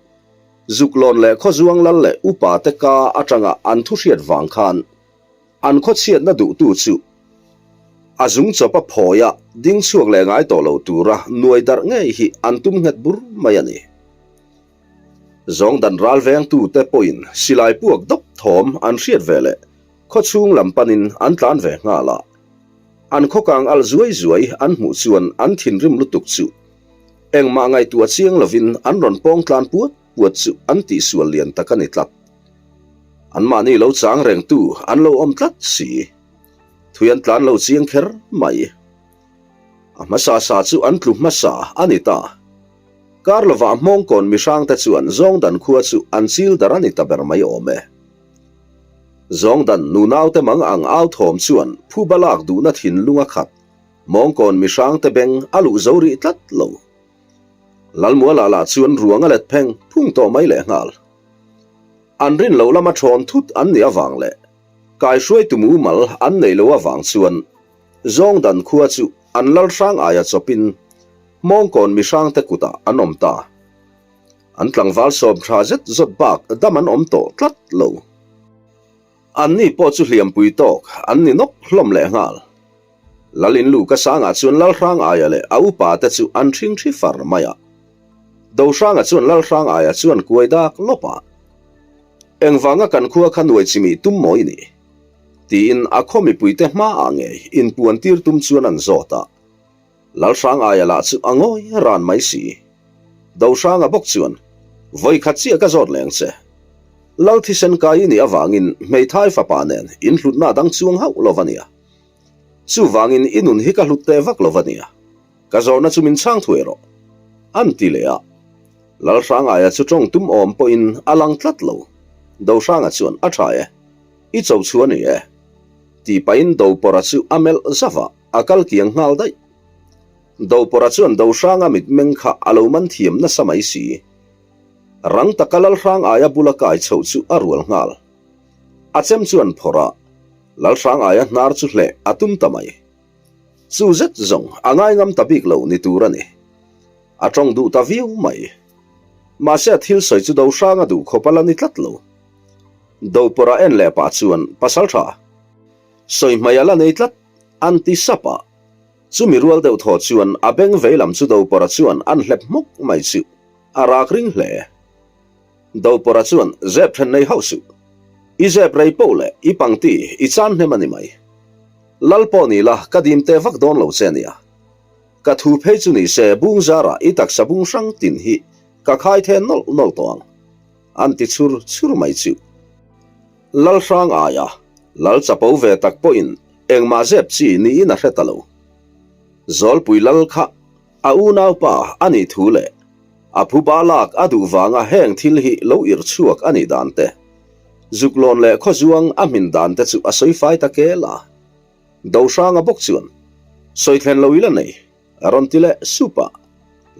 Zuklawn leh Khawzuang lal leh upa te ka atanga an thu hriat vang khan an khawchhiatna duhtu chu a zung chawpa phawia ding chhuak leh ngai tawh lo tura nuai darh ngei hi an tum nghet bur mai a ni. Zawngdan ral vengtute pawhin silai puak dawp thawm an hriat ve leh khawchhung lam panin an tlan ve nghal a. An khawkang alh zuai zuai an hmuh chuan an thinrim lutuk chu engmah ngaihtuah chiang lovin an rawn pawng tlan puat puat chu an tihsual lian tak a ni tlat. Anmahni lo chang rengtu an lo awm tlat si. Thui an tlan lo chiang kher mai. A hmasa sa chu an tlu hmasa a ni ta. Kar lovah hmawngkawn mihrangte chuan Zawngdan khua chu an chil dar a ni ta ber mai awm e. Zawngdan nunaute mang ang au thawm chuan phuba lak duhna thinlung a khat. Hmawngkawn mihrangte beng a luh zo rih tlat lo. Lalmuala lah chuan ruang a let pheng phung tawh mai lehnghal. An rin loh lama thawn thut an nih avang leh kaihruaitu mumal an neih loh avang chuan Zawngdan khua chu an lal hrang aia chawpin Hmawngkawn mihrangte kutah an awm ta. An tlangval sawm tha zet zawt bak dam an awm tawh tlat lo. Anni pawh chu hliampui tawk an ni nawk hlawm lehnghal. Lal in luh ka sangah chuan Lalhrang aia leh a upa te chu an ṭhing ṭhi far mai a. Dohranga chuan Lalhrang aia chuan kuai dak lawp a. Engvanga kan khua kha nuai chimih tum maw i nih? Tiin a khaw mipuite hmaah ngei inpuan tir tum chuan an zawt a. Lalhrang aia lah chu a ngawi ran mai si. Dohranga bawk chuan, Vawi khat chiah ka zawt leng che. Lal thisen kai i nih avangin hmeithai fapa nen in hlutna dang chuang hauh lo va nia. Chuvangin i nun hi ka hlut teh vak lo va nia. Ka zawhna chu min chhang thuai rawh. An ti leh a. Lalhrang aia chu tawng tum awm pawhin a lang tlat lo. Dohranga chuan, A tha e. I cho chu a ni e. Tih pahin Dopawrha chu a melh zauh a. A kal kiang nghal daih. Dopawrha chuan Dohranga mitmeng kha a lo man thiam nasa mai si. Rang taka Lalhrang aia bula kai chhoh chu a rual nghal. A chem chuan phawrh a, Lalhrang aia hnar chu hleh a tum ta mai. Chu zet zawng a ngaingam ta bik lo ni tur a ni. A tawng duh ta viau mai. Mahse a thil sawi chu Dohranga duh khawp a la ni tlat lo. Dopawrha en leh pah chuan Pasaltha. Sawi hmai a la nei tlat, an ti sap a. Chumi rual deuh thaw chuan a beng vei lam chu Dopawrha chuan an hlep hmawk mai chu a rak ring hle. Dopawrha chuan zep then nei hauh suh. I zep rei poh leh i pangti i chan hnem a ni mai. Lal pawh ni la ka dim teh vak dawn lo che nia. Ka thu phei chu ni se bung zarah i taksa bung hrang tin hi ka khai the nawlh nawlh tawh ang, an ti chhur chhur mai chu. Lalhrang aia Lal chapo ve tak pawhin engmah zep chi niin a hre ta lo. Zawlpui Lal kha a unaupa a nih thu leh a phuba lak a duh vanga heng thil hi lo irh chhuak a nih dan te, Zuklawn leh Khawzuang a hmin dan te chu a sawi fai ta kel a. Dohranga bawk chuan sawi thlen lo ila nei a rawn ti leh sup a,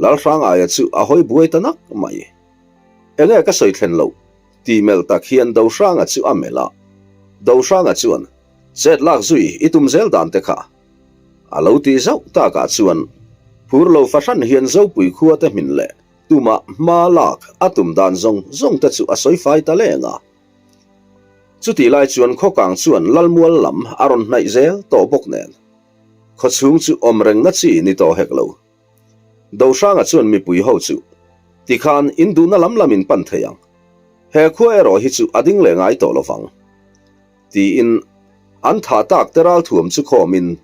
Lalhrang aia chu a hawi buai ta nak mai. Enge ka sawi thlen loh? Ti melh tak hian Dohranga chu a melh a, Dohranga chuan, Chet lak zui i tum zel dan te kha. A lo tih zauh takah chuan phur lo fahran hian Zopui khua te hmin leh tumah hma lak a tum dan zawng zawng te chu a sawi fai ta leng a. Chutih lai chuan khawkang chuan Lalmual lam a rawn hnaih zel tawh bawk nen khawchhung chu awm rengna chi ni tawh hek lo. Dohranga chuan mipui ho chu tikhan in duhna lam lam in pan thei ang. He khua erawh hi chu a ding leh ngai tawh lovang. Tiin an thah tak te ralthuam chu khawmin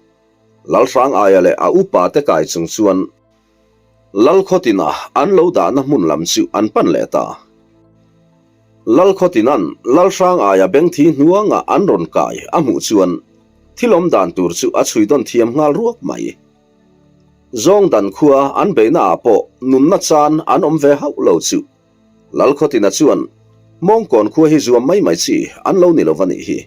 Lalhrang aia leh a upa te kai chung chuan Lalkhawtina an lo dahna hmun lam chu an pan leh ta. Lalkhawtina'n Lalhrang aia bengthi hnuanga an rawn kai a hmuh chuan thil awm dan tur chu a chhui dawn thiam nghal ruak mai. Zawngdan khua an beihna ah pawh nunna chan an awm ve hauh lo chu Lalkhawtina chuan Hmawngkawn khua hi zuam mai mai chi an lo ni lo va nih hi.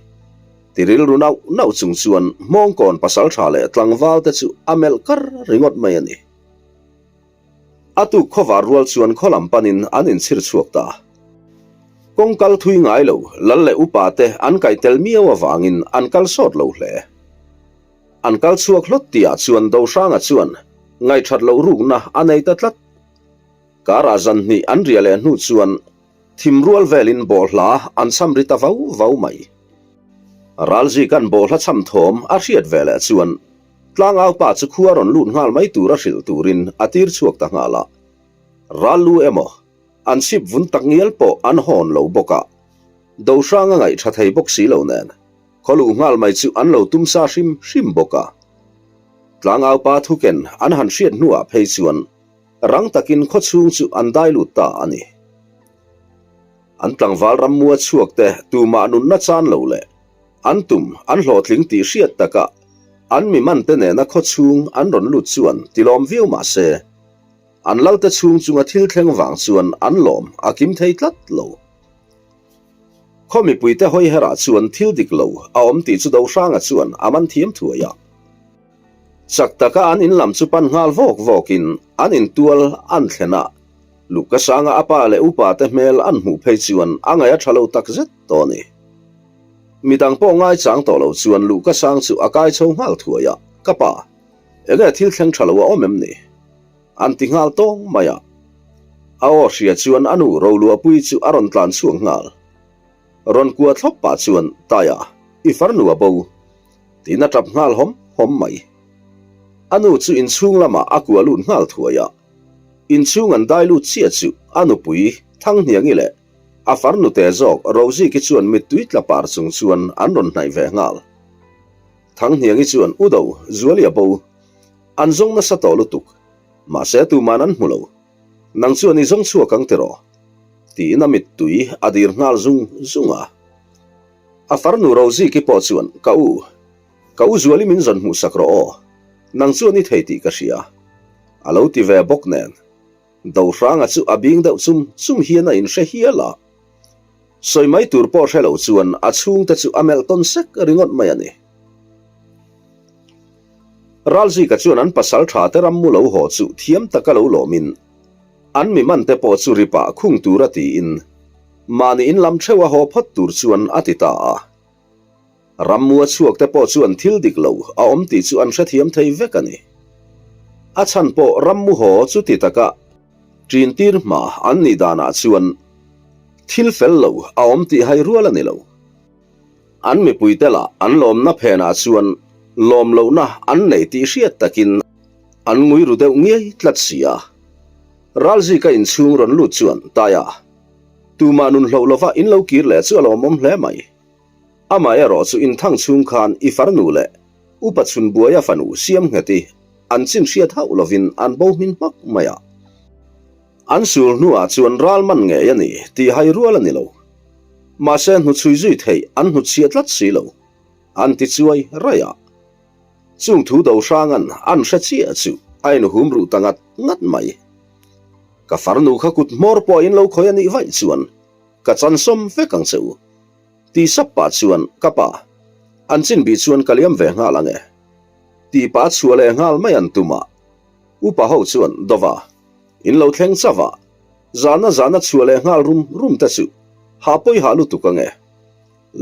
Ti rilru nauh nauh chung chuan Hmawngkawn pasaltha leh tlangval te chu a melh kar ringawt mai a ni. A tuk khawvar rual chuan khaw lam panin an inchhir chhuak ta. Kawng kal thui ngai lo lal leh upa te an kaih tel miau avangin an kal sawt lo hle. An kal chhuak hlawt tihah chuan Dohranga chuan ngaihṭhat loh rukna a nei ta tlat. Karah zan hnih an riah leh hnu chuan thim rual velin bawhhla an cham ri ta vau vau mai. Ralzika'n bawhhla cham thawm a hriat ve leh chuan tlangaupa chu khua rawn lut nghal mai tura hrilh turin a tir chhuak ta nghal a. Ral lu emaw an chhip vun tak ngial pawh an hawn lo bawk a, Dohrang a ngaih tha thei bawk si lo nen khaw luh nghal mai chu an lo tum sa hrim hrim bawk a. Tlangaupa thuken an han hriat hnuah phei chuan Rang takin khaw chhung chu an dai lut ta a ni. An tlangval rammua chhuak te tumah nunna chan lo leh an tum an hlawhtling tih hriat takah an mi man te nena khaw chhung an rawn lut chuan tilawm viau mah se, an lalte chhung chunga thil thleng vang chuan an lawm a kim thei tlat lo. Khaw mipuite hawi herah chuan thil dik lo a awm tih chu Dohranga chuan a man thiam thuai a. Chak taka an in lam chu pan nghal vawk vawkin an intual an thlen a, Luka sanga a pa leh upa te hmel an hmuh phei chuan a ngaih a tha lo tak zet tawh a ni. Midang pawh ngaichang tawh lo chuan Luka sang chu a kai chho nghal thuai a, Ka pa, enge thil thleng tha lo a awm em ni? An ti nghal tawng mai a. A aw hria chuan a nu Roluahpuii chu a rawn tlan chhuak nghal. Rawn kua thlawp pah chuan, Taia, i farnu a bo. Tiin a tap nghal hawm hawm mai. A nu chu inchhung lamah a kua lut nghal thuai a. Inchhung an dai lut chiah chu a nupui Thanghniangi leh a farnute zawk Roziki chuan mittui tla par chung chuan an rawn hnaih ve nghal. Thanghniangi chuan U Do, Zuali a bo. An zawng nasa tawh lutuk. Mahse tuman an hmu lo. Nang chuan i zawng chhuak ang tiraw? Tiin a mittui a dir nghal zung zung a. A farnu Roziki pawh chuan, Ka u, ka u Zuali min zawn hmuhsak rawh aw, nang chuan i thei tih ka hria, a lo ti ve bawk nen. Dohranga chu a bing deuh chum chum hian a inhre hial a. Sawi mai tur pawh hre lo chuan a chhungte chu a melh tawn sek ringawt mai a ni. Ralzika chuan an pasal tha te rammu lo haw chu thiam taka lo lawmin an mi man te pawh chu ripah khung tura tiin Mahni in lam theuh a haw phawt tur chuan a ti ta a. Rammua chhuak te pawh chuan thil dik lo a awm tih chu an hrethiam thei vek a ni. A chhan pawh rammu haw chu ti taka ṭin tir hma an nih danah chuan thil fel lo a awm tih hai rual a ni lo. An mipuite lah an lawmna phenah chuan lawm lohna an nei tih hriat takin an ngui ru deuh ngiai tlat si a. Ralzika inchhung rawn lut chuan Taia Tumah nun hloh lova in lo kir leh chu a lawmawm hle mai. Amaherawh chu inthang chhung khan i farnu leh upa chhun buaia fanu siam nghet i an chin hriat hauh lovin an bo hmin hmak mai a. An sul hnuah chuan ral man ngei a ni tih hai rual a ni lo. Mahse hnuchhui zui theih an hnutchhiah tlat si lo. An ti chuai raih a. Chung thu do hranga'n an hre chiah chu a inhum ruh ta ngat ngat mai. Ka farnu kha kut hmawr pawh in lo khawi a nih vaih chuan ka chan sawm vek ang che u. Ti sap pah chuan ka pa an chin bih chuan ka liam ve nghal ang e. Tih pah chhuah leh nghal mai an tum a. Upa ho chuan dawva in lo thleng chauh a, zana zana chhuah leh nghal rum rum te chu hah pawi hah lutuk ang e.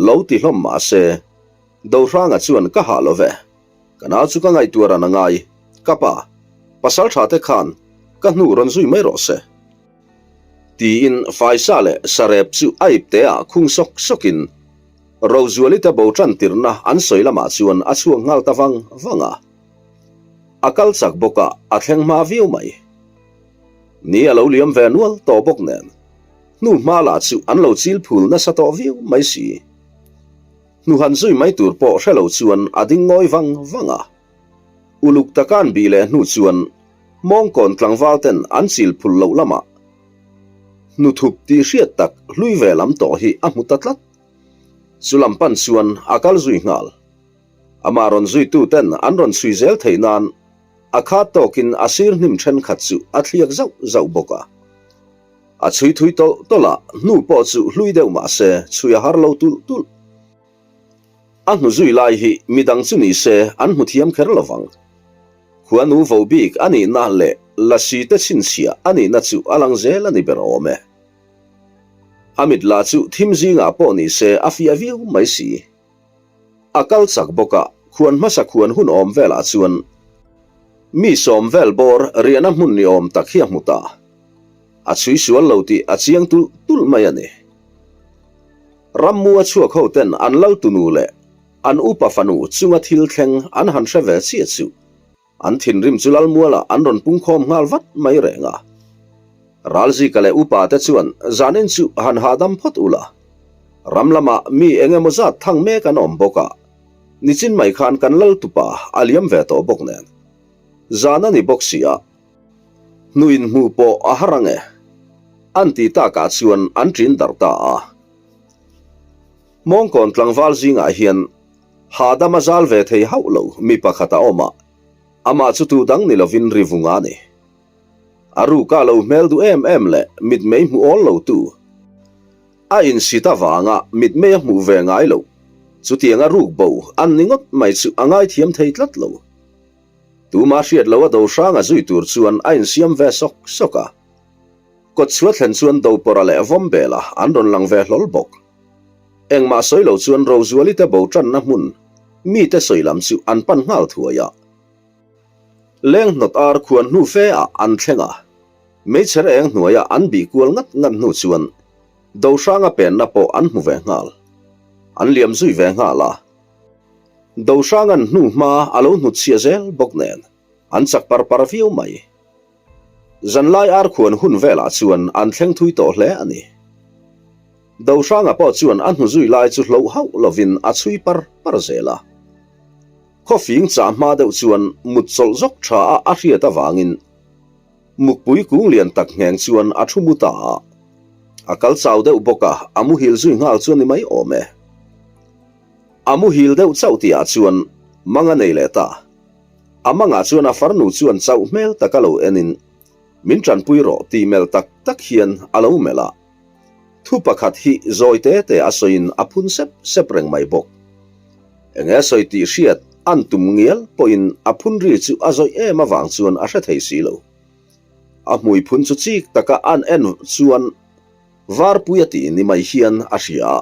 Lo ti hlawm mah se Dohranga chuan ka hah lo ve. Ka nau chu ka ngaihtuah ran a ngai. Ka pa, pasal tha te khan ka hnu rawn zui mai rawh se. Tiin Faisa leh Sarep chu a ipte ah khung sawk sawkin Rozuali te bo tan tirhna an sawi lamah chuan a chhuak nghal ta vang vang a. A kal chak bawk a, a thleng hma viau mai. Ni a lo liam ve nual tawh bawk nen, hnu hma lah chu an lo chil phul nasa tawh viau mai si. Hnuhan zui mai tur pawh hre lo chuan a ding ngawi vang vang a. Uluk taka an bih leh hnu chuan mawngkawn tlangval ten an chil phul loh lamah hnuthup tih hriat tak hlui ve lam tawh hi a hmu ta tlat. Chu lam pan chuan a kal zui nghal. Amah rawn zuitu ten an rawn chhui zel theih nan a khat tawkin a sir hnim thenkhat chu a thliak zauh zauh bawk a. A chhui thui tawlh tawlh a, hnu pawh chu hlui deuh mah se chhui a har lo tulh tulh. A hnu zui lai hi midang chu ni se an hmu thiam kher lo vang. Khuanu vo bik a nihna leh lasi te chhinchhiah a nihna chu a lang zel a ni ber awm e. A mit lah chu thim zingah pawh ni se a fiah viau mai si. A kal chak bawk a, khuan hmasa khuan hun awm velah chuan mi sawm vel bawr riahna hmun ni awm tak hi a hmu ta. A chhui sual lo tih a chiang tulh tulh mai a ni. Rammu a chhuak ho ten an lal tunu leh an upa fanu chunga thil thleng an han hre ve chiah chu An thinrim chu Lalmualah an rawn pungkhawm nghal vat mai reng a. Ralzika leh upa te chuan zanin chu han hahdam phawt ula. Ram lamah mi eng emaw zat thang mek an awm bawk a, nichin mai khan kan lal tupa a liam ve tawh bawk nen. Zan a ni bawk si a, hnuin hmuh pawh a har ang e. An ti takah chuan an ṭin darh ta a. Mawngkawn tlangval zingah hian Hahdam a zal ve thei hauh lo mi pakhat a awm a, amah chu tu dang ni lovin Rivung a ni. A ruka lo hmel duh em em leh mitmei hmuh awl lo tu. A insit avanga mitmei a hmuh ve ngai loh, chutianga ruk bo an ni ngawt mai chu a ngaithiam thei tlat lo. Tuma hriat loh a do hrang a zui tur chuan a insiam ve sawk sawk a. Kawtchhuah thlen chuan Dopawrha leh Vawmbela an rawn lang ve hlawl bawk. Engmah sawi lo chuan Rozuali te bo tanna hmun mite sawi lam chu an pan nghal thuai a. Leng hnawt ar khuan hnu fe ah an thleng a, meichher eng hnuaia an bih kual ngat ngat hnu chuan Dohranga penna pawh an hmu ve nghal. An liam zui ve nghal a. Dohranga'n hnu hma a lo hnutchhiah zel bawk nen an chak par par viau mai. Zanlai ar khuan hun velah chuan an thleng thui tawh hle a ni. Dohranga pawh chuan a hnuzui lai chu hloh hauh lovin a chhui par par zel a. Khawfing chah hma deuh chuan mut chawlh zawk tha a a hriat avangin mukpui kung lian tak ngheng chuan a thu mu ta a. A kal chau deuh bawk a, a muhil zui nghal chu a ni mai awm e. A muhil deuh chauh tihah chuan mang a nei leh ta. A mangah chuan a farnu chuan chauh hmel taka lo enin, Min tanpui rawh tih melh tak tak hian a lo melh a. Thu pakhat hi zawi te te a sawiin a phun sep sep reng mai bawk. Enge a sawi tih hriat an tum ngial pawhin a phun ri chu a zawih em avang chuan a hre thei si lo. A hmui phun chu chik taka an en chuan varpui a tih ni mai hian a hria a,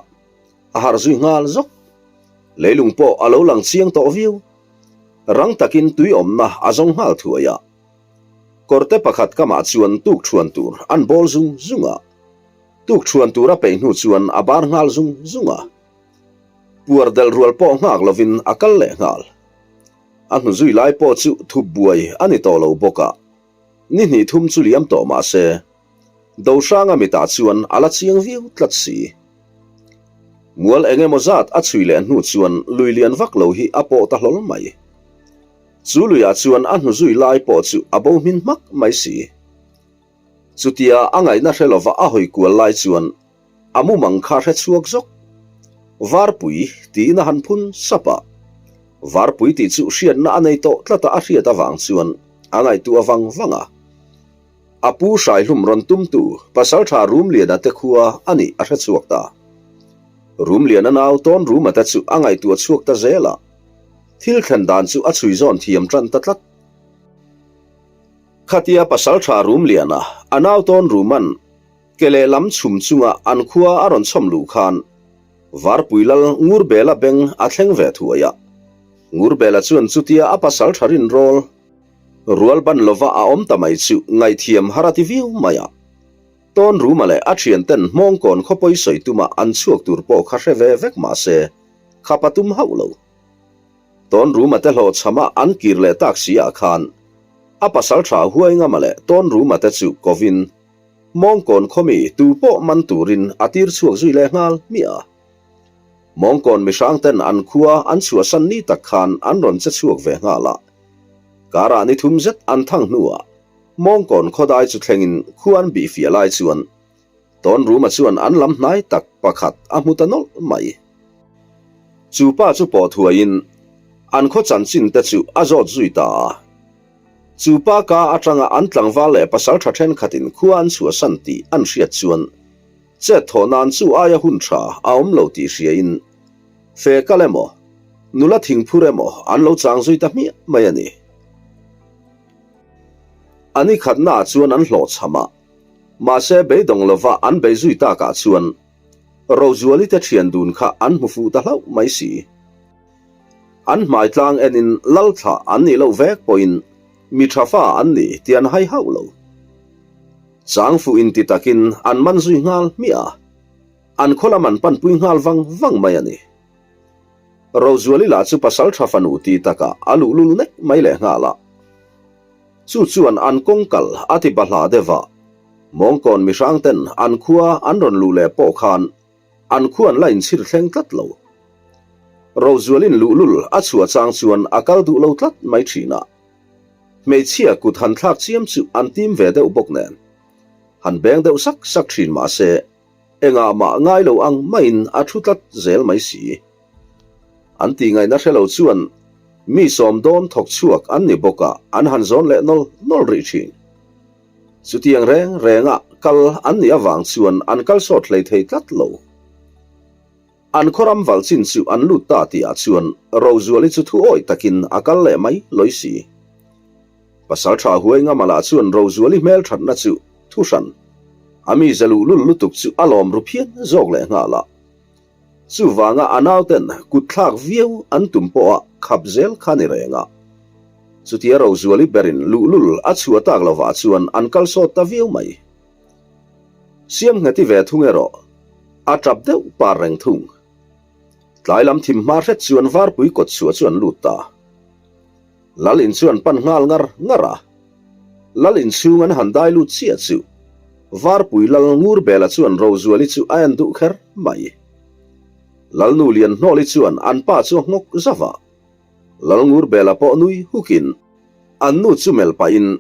a harh zui nghal zawk. Leilung pawh a lo lang chiang tawh viau. Rang takin tui awmna a zawng nghal thuai a. Kawrte pakhat kamah chuan tuk thuan tur an bawl zung zung a. Tuk thuan tur a peih hnu chuan a bar nghal zung zung a. Puar delh rual pawh nghak lovin a kal leh nghal. A hnu zui lai pawh chu thup buai a ni tawh lo bawk a. Ni hnih thum chu liam tawh mah se, Dohranga mitah chuan a la chiang viau tlat si. Mual eng emaw zat a chhui leh hnu chuan lui lian vak lo hi a pawh ta hlawl mai. Chu luiah chuan a hnu zui lai pawh chu a bo hmin hmak mai si. Chutia a ngaihna hre lova a hawi kual lai chuan a mumang kha hre chhuak zawk. Varpui tiin a han phun sap a. Varpui tih chu hriatna a nei tawh tlata a hriat avang chuan a ngaihtuah vang vang a. A pu Hraihlum rawn tumtu Pasaltha Rumliana te khua a nih a hre chhuak ta. Rumliana nau tawn Ruma te chu a ngaihtuah chhuak ta zel a. Thil thlen dan chu a chhui zawn thiam tan ta tlat. Khatia Pasaltha Rumliana a nau tawn Ruman ke lehlam chhum chunga an khua a rawn chhawm luh khan Varpui Lal Ngurbela beng a thleng ve thuai a. Ngurbela chuan chutia a Pasaltha rinrawl Rual ban lova a awm ta mai chu ngaihthiam har a ti viau mai a. Tawn Ruma leh a thianten Hmawngkawn khawpawi sawi tuma an chhuak tur pawh kha hre ve vek mah se, khap a tum hauh lo. Tawn Ruma te hlawhchhama an kir leh tak si ah khan a pasal tha Huaingama leh Tawn Ruma te chu kovin Hmawngkawn khawmi tu pawh man turin a tir chhuak zui leh nghal hmiah a. Mawngkawn mihrangten an khua an chhuahsan ni tak khan an rawn che chhuak ve nghal a. Karah ni thum zet an thang hnuah Mawngkawn khawdai chu thlengin khua an bih fiah lai chuan Tawn Ruma chuan an lam hnai tak pakhat a hmu ta nawlh mai. Chu pa chu pawh thuaiin an khaw chanchin te chu a zawt zui ta a. Chu pa ka atanga an tlangval leh pasaltha thenkhatin khua an chhuahsan tih an hriat chuan Chet thawh nan chu aia hun tha a awm lo tih hriain fe kal emaw, nula thingphur emaw an lo chang zui ta hmiah mai a ni. A ni khatnaah chuan an hlawhchham a. Mahse beidawng lova an bei zui takah chuan Rozuali te thian dun kha an hmu fuh ta hlauh mai si. An hmai tlang enin lal thlah an nih loh vek pawhin mi tha fa an ni tih an hai hauh lo. Chang fuh inti takin an man zui nghal hmiah a, an khaw lam an panpui nghal vang vang mai a ni. Rozuali lah chu pasal tha fanu ti takah a luhlul nek mai leh nghal a. Chu chuan an kawng kal a ti bahlah deuh a, Mawngkawn mihrang ten an khua an rawn luh leh pawh khan an khua an la inchhir thleng tlat lo. Rozualin luhlul a chhuah chang chuan a kal duh lo tlat mai thin a. Hmeichhia kut han thlak chiam chu an tim ve deuh bawk nen. Han beng deuh sak sak thin mah se, engah mah ngai lo ang maiin a thu tlat zel mai si. An tih ngaihna hre lo chuan mi sawm dawn thawk chhuak an ni bawk a, an han zawn leh nawl nawl rih thin. Chutiang reng renga kal an nih avang chuan an kal sawt hlei thei tlat lo. An khawram valh chin chu an lut ta tihah chuan Rozuali chu thu awih takin a kal leh mai lawi si. Pasalṭha huai ngama lah chuan Rozuali hmelṭhatna chu thu hran, a mize luhlul lutuk chu a lawm ru phian zawk leh nghal a. Chuvanga a nauten kut thlak viau an tum pawha khap zel kha ni reng a. Chutia Rozuali berin luhlul a chhuah tak lovah chuan an kal sawt ta viau mai. Siamngheti ve thung erawh a tap deuh par reng thung. Tlai lam thim hma hret chuan Varpui kawt chhuah chu an lut ta. Lal in chu an pan nghal ngar ngar a. Lal in chhung an han dai lut chiah chu Varpui Lal Ngurbela chuan Rozuali chu a en duh kher mai. Lalnu Lianhnawli chuan an pa chu a nghawk zauh a. Lal Ngurbela pawh nui hukin an nu chu melh pahin,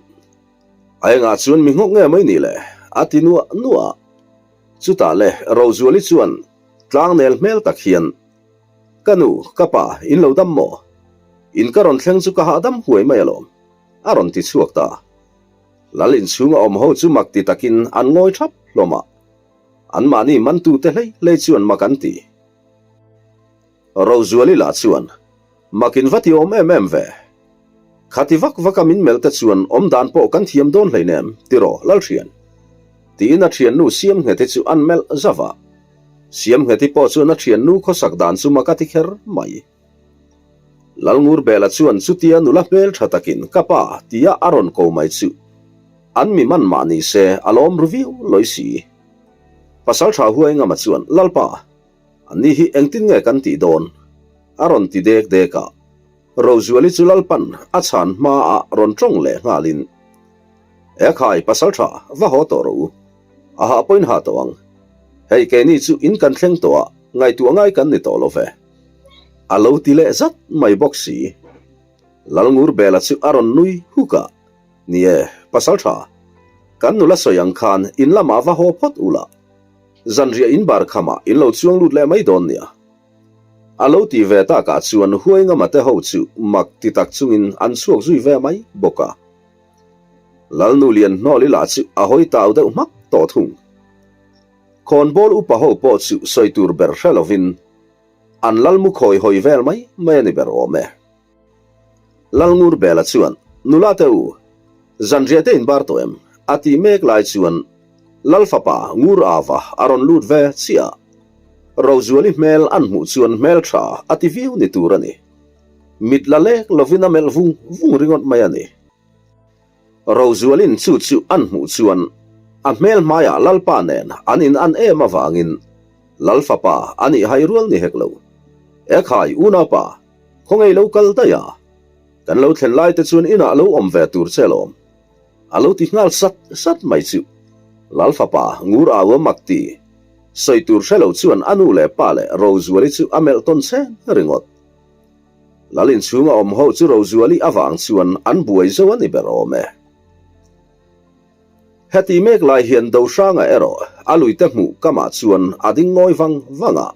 A engah chuan mi nghawk nge mai ni le? a ti nuah nuah a. Chutah le Rozuali chuan tlangnel hmel tak hian, Ka nu, ka pa, in lo dam maw? In ka rawn thleng chu ka hahdam huai mai alawm, a rawn ti chhuak ta. Lal inchhunga awm ho chu mak ti takin an ngawi thap hlawm a, anmahni mantute hlei hlei chuan mak an ti. Rozuali lah chuan, Mak in va ti awm em em ve. Khati vak vaka min melh te chuan awm dan pawh kan thiam dawn hleinem, tiraw Lalthian? Tiin a thiannu Siamngheti chu an melh zauh a. Siamngheti pawh chuan a thiannu khawsak dan chu mak a ti kher mai. Lalngurbela chuan chutia nula hmel tha takin ka pa tia a rawn ko mai chu an mi man mah ni se a lawm ru viau lawi si. Pasaltha Huaingama chuan Lalpa, anni hi engtin nge kan tih dawn? a rawn ti dek dek a. Rozuali chu Lalpan a chhan hmaah rawn tawng leh nghalin, Ekhai, Pasaltha, va haw tawh rawh u. A hah pawhin hah tawh ang. Hei keini chu in kan thleng tawh a, ngaihtuah ngai kan ni tawh lo ve. A lo ti leh zat mai bawk si. Lalngurbela chu a rawn nui huk a, Ni e, Pasaltha, kan nula sawi ang khan in lamah va haw phawt ula, zanriah in bar khamah in lo chuang lut leh mai dawn nia. A lo ti ve takah chuan Huaingama te ho chu mak ti tak chungin an chhuak zui ve mai bawk a. Lalnu Lianhnawli lah chu a hawi tau deuh hmak tawh thung. Khawnbawl upa ho pawh chu sawi tur ber hre lovin an lalmu khawi hawi vel mai mai a ni ber awm e. Lalngurbela chuan, Nula te u, zanriah te inbar tawh em? a tih mek lai chuan Lal fapa Ngur Ava a rawn lut ve chiah a. Rozuali hmel an hmuh chuan hmel tha a ti viau ni tur a ni. Mit la lek lovin a melh vung vung ringawt mai a ni. Rozualin chu chu an hmuh chuan a hmel hmaiah Lalpa nen an in an em avangin Lal fapa a nih hai rual ni hek lo. Ekhai unaupa, khawngaih lo kal daih a, kan lo thlen lai te chuan inah lo awm ve tur che lawm. A lo ti nghal sat sat mai chu Lal fapa ngur au a mak ti. Sawi tur hre lo chuan a nu leh pa leh Rozuali chu a melh tawn cheng ringawt. Lal inchhunga awm ho chu Rozuali avang chuan an buai zo a ni ber awm e. Heti mek lai hian Dohranga erawh a luite hmuh kamah chuan a ding ngawi vang vang a.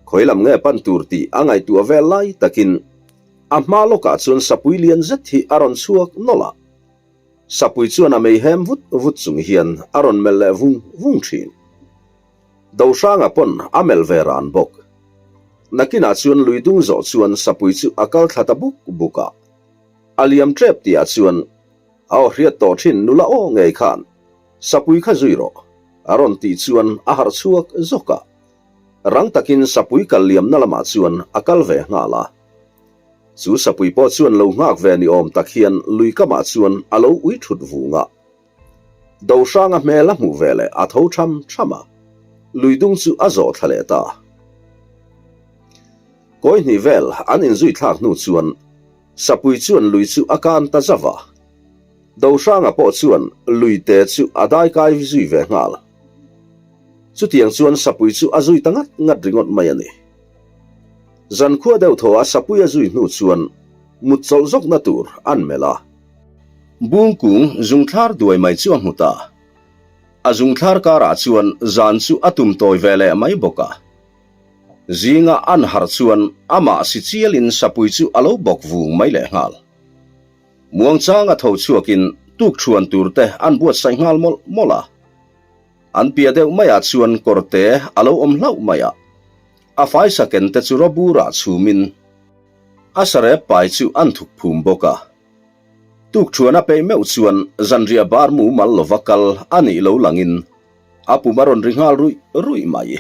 Khawi lam nge pan tur tih a ngaihtuah vel lai takin a hma lawkah chuan sapui lian zet hi a rawn chhuak nawlh a. Sapui chuan a mei hem vut vut chung hian a rawn melh leh vung vung thin. Dohranga pawn a melh ve ran bawk. Nakinah chuan lui dung zawh chuan sapui chu a kal thla ta buk buk a. A liam tep tihah chuan a aw hriat tawh thin nula aw ngei khan. Sapui kha zui rawh, a rawn tih chuan a harh chhuak zawk a. Rang takin sapui kal liamna lamah chuan a kal ve nghal a. Chu sapui pawh chuan lo nghak ve ni awm tak hian lui kamah chuan a lo ui thut vung a. Dohranga hmel a hmuh ve leh a tho tham tham a, lui dung chu a zawh thla leh ta. Kawi hnih vel an inzui thlak hnu chuan sapui chuan lui chu a kan ta zauh a. Dohranga pawh chuan lui te chu a daikai zui ve nghal. Chutiang chuan sapui chu a zui ta ngat ngat ringawt mai a ni. Zankhua deuh thaw a sapui a zui hnu chuan mut chawlh zawkna tur an melh a. Bungkung zungthlar duai mai chu a hmu ta. A zungthlar karah chuan zan chu a tum tawi ve leh mai bawk a. Zinga an harh chuan amah si chialin sapui chu a lo bawk vung mai leh nghal. Muangchanga tho chhuakin tukṭhuan tur te an buatsaih nghal mawlh mawlh a. An piah deuh maiah chuan kawrte a lo awm hlauh mai a. A faisa ken te chu rawburah chhumin a sarep pai chu an thuk phum bawk a. Tukṭhuan a peih meuh chuan zanriah bar mumal lova kal a nih lo langin a pum a rawn ri nghal ruih ruih mai.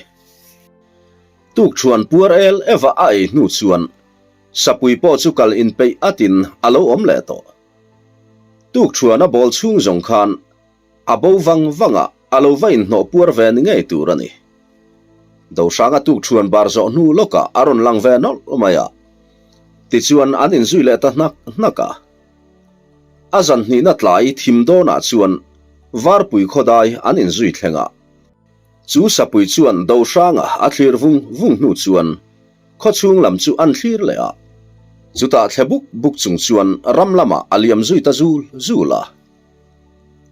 Tukṭhuan puar el eva a ei hnu chuan sapui pawh chu kal inpeih atin a lo awm leh tawh. Tukṭhuan a bawl chhung zawng khan A bo vang vang a, a lo va inhnawh puar ve ni ngei tur a ni. Dohranga tukṭhuan bar zawh hnu lawkah a rawn lang ve nawlh mai a. Tichuan an inzui leh ta hnak hnak a. A zan hnihna tlai thim dawnah chuan Varpui khawdai an inzui thleng a. Chu sapui chuan Dohranga a thlir vung vung hnu chuan khawchhung lam chu an thlir leh a. Chutah thle buk buk chung chuan ram lamah a liam zui ta zul zul a.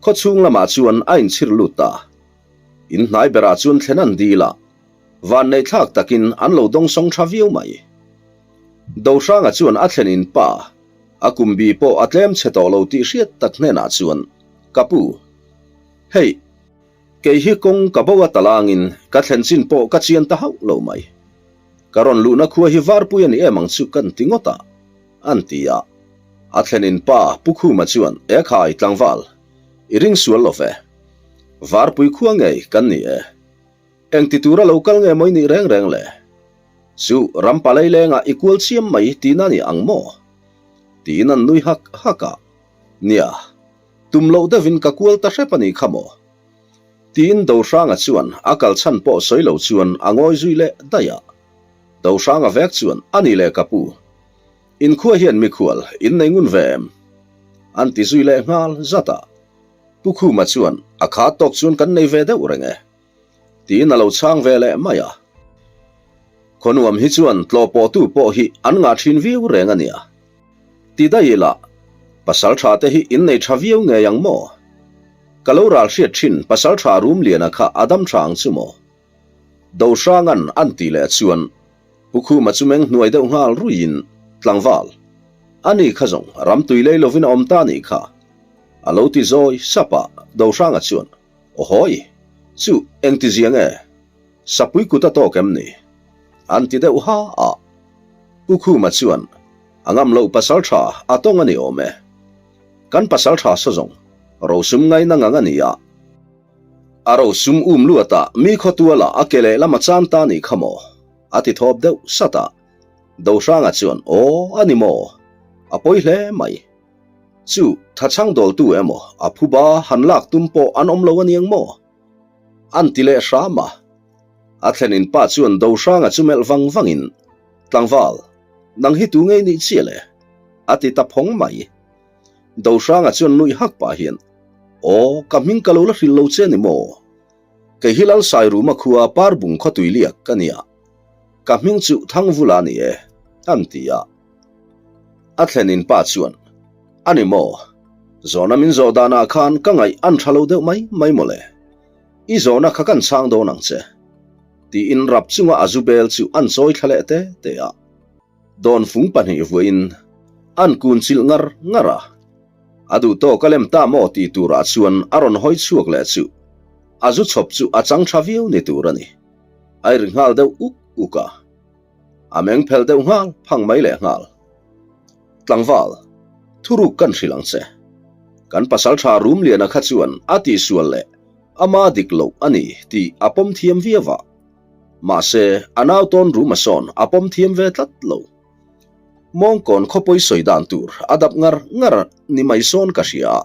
Khawchhung lamah chuan a inchhir lut ta. In hnai berah chuan thlen an dil a, vanneih thlak takin an lo dawngsawng tha viau mai. Dohranga chuan a thlen in pa, a kum bi pawh a tlem chhe tawh lo tih hriat tak hnenah chuan, Ka pu, hei, kei hi kawng ka bo a talangin ka thlen chin pawh ka chian ta hauh lo mai. Ka rawn luhna khua hi varpui a ni em ang chu kan ti ngawt a, an ti a. A thlenin pa Pu Khuma chuan, E khai, tlangval, i ring sual lo ve. Varpui khua ngei kan ni e. Engti tura lo kal nge maw i nih reng reng le? Chu rampa leilengah i kual chiam mai tihna ni ang maw? Tiin an nui hak hak a. Nia, tum loh deuhin ka kual ta hrep a nih kha maw? Tiin Dohranga chuan a kal chhan pawh sawi lo chuan a ngawi zui leh daih a. Dohranga vek chuan, A ni le ka pu. Inkhua hian mikhual in nei ngun ve em? An ti zui leh nghal zat a. Pu Khuma chuan, A khat tawk chuan kan nei ve deuh reng e. Tiin a lo chhang ve leh mai a. Khawnuam hi chuan tlawhpawhtu pawh hi an ngah thin viau reng a nia. Ti daih ila, pasal tha te hi in nei tha viau ngei ang maw? Ka lo ral hriat thin pasal tha Rumliana kha a dam tha ang chu maw? Dohranga'n an tih leh chuan Pu Khuma chu meng hnuai deuh nghal ruiin, Tlangval, ani kha zawng ramtui lei lovin a awm ta nih kha. A lo ti zawi sap a, Dohranga chuan, Awhawi, chu engti zia nge? Sapui kut a tawk em ni? An ti deuh ha a. Pu Khuma chuan, A ngam loh pasal tha a tawng a ni awm e. Kan pasal tha saw zawng, rosum ngaina ngang a ni a. A rosum um luatah mi khawtualah a ke lehlam a chan ta nih kha maw? A ti thawp deuh sat a. Dohranga chuan, Aw, a ni maw? A pawi hle mai. Chu, thachhang dawltu emaw, a phuba han lak tum pawh an awm lo a niang maw? An ti leh hram a. A thlenin pa chuan Dohranga chu melh vang vangin, Tlangval, nang hi tu ngei nih chiah le? A ti ta phawng mai. Dohranga chuan nuih hak pah hian, Aw, ka hming ka lo la hrilh lo che ni maw? Kei hi Lalsai Ruma khua Parbung khawtui liak ka nia. Ka hming chu Thangvula a ni e, an ti a. A thlenin pa chuan, A ni maw? Zawhna min zawh danah khan ka ngaih an tha lo deuh mai mai maw le? I zawhna kha kan chhang dawn ang che. Tiin rap chunga a zu bel chu an chawi thla leh te te a. Dawnfung pahnih vuahin an kun chilh ngar ngar a. A duh tawk a lem ta maw tih turah chuan a rawn hawi chhuak leh chu a zu chhawp chu a chang tha viau ni tur a ni. A ri nghal deuh uk uk a. A meng phel deuh nghal phang mai leh nghal. Tlangval, thuruk kan hrilh ang che. Kan pasaltha Rumliana kha chuan a tihsual leh. Ama dik loh a ni tih a pawm thiam viau a. Mahse, a nau tawn Ruma sawn a pawm thiam ve tlat lo. Mawngkawn khawpawi sawi dan tur a dap ngar ngar ni mai sawn ka hria a.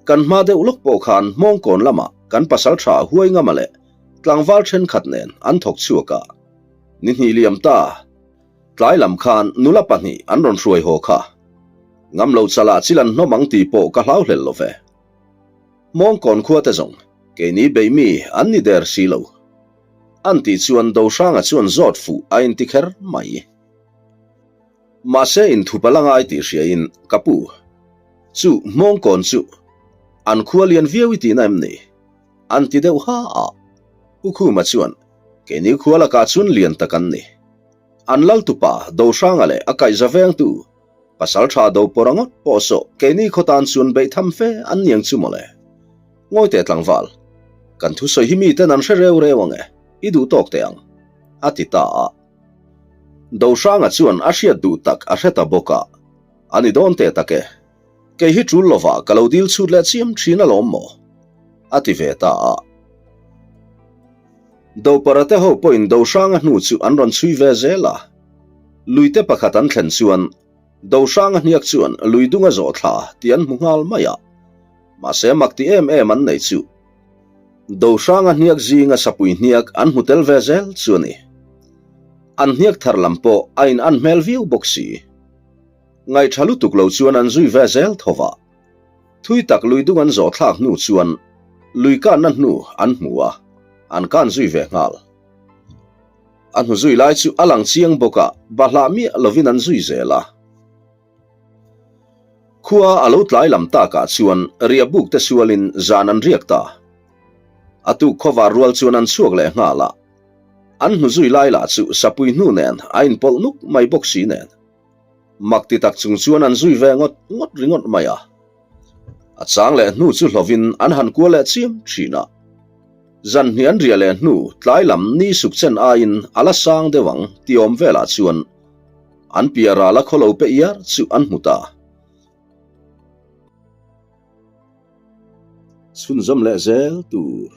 Kan hma deuh lawk pawh khan Hmawngkawn lamah kan pasaltha huai ngama leh tlangval thenkhat nen an thawk chhuak a. Ni hnih liam ta, tlai lam khan nula pahnih an rawn hruai haw kha. Ngam lo chalah chil an hnawm ang tih pawh ka hlau hlel lo ve. Hmawngkawn khua te zawng keini bei mi an ni der si lo. An tih chuan Dohranga chuan zawt fuh a inti kher mai. Mahse inthup a la ngai tih hriain ka pu chu Hmawngkawn chu an khua lian viau i tihna em ni? An ti deuh ha a. Pu Khuma chuan keini khua lakah chuan lian tak an ni. An laltupa Dohranga leh a kaihza vengtu Pasal tha do pawr a ngawt pawh sawh keini khaw tan chuan beih tham fe an niang chu mawle. Ngawi teh tlangval, kan thusawi hi miten an hre reu reu ang e, i duh tawk teh ang, a ti ta a. Dohranga chuan a hriat duh tak a hre ta bawk a, a ni dawn teh tak e, kei hi tul lovah ka lo dil chhut leh chiam thin alawm maw? a ti ve ta a. Dopara te ho pawhin Dohranga hnu chu an rawn chhui ve zel a. Luite pakhat an thlen chuan Dohranga hniak chuan lui dung a zawh thla tih an hmu nghal mai a. Mahse mak ti em em an nei chu Dohranga hniak zinga sapui hniak an hmu tel ve zel chu a ni. An hniak thar lam pawh a in an hmel viau bawk si. Ngaihṭha lutuk lo chuan an zui ve zel tho va. Thui tak lui dung an zawh thlak hnu chuan lui kanna hnu an hmu a, an kan zui ve nghal. A hnu zui lai chu a lang chiang bawk a, bahlah miah lovin an zui zel a. Khua a lo tlai lam takah chuan riah buk te sualin zan an riak ta. A tuk khawvar rual chuan an chhuak leh nghal a. An hnu zui lai lah chu sapui hnu nen a inpawlh nuk mai bawk si nen. Mak ti tak chung chuan an zui ve ngawt ngawt ringawt mai a. A chang leh hnu chu hlovin an han kual leh chiam thin a. Zan hnih an riah leh hnu tlai lam ni suk chen aiin a la sang deuh ang ti awm velah chuan an piah ral a khawlo pe iar chu an hmu ta. Chhunzawm leh zel tur.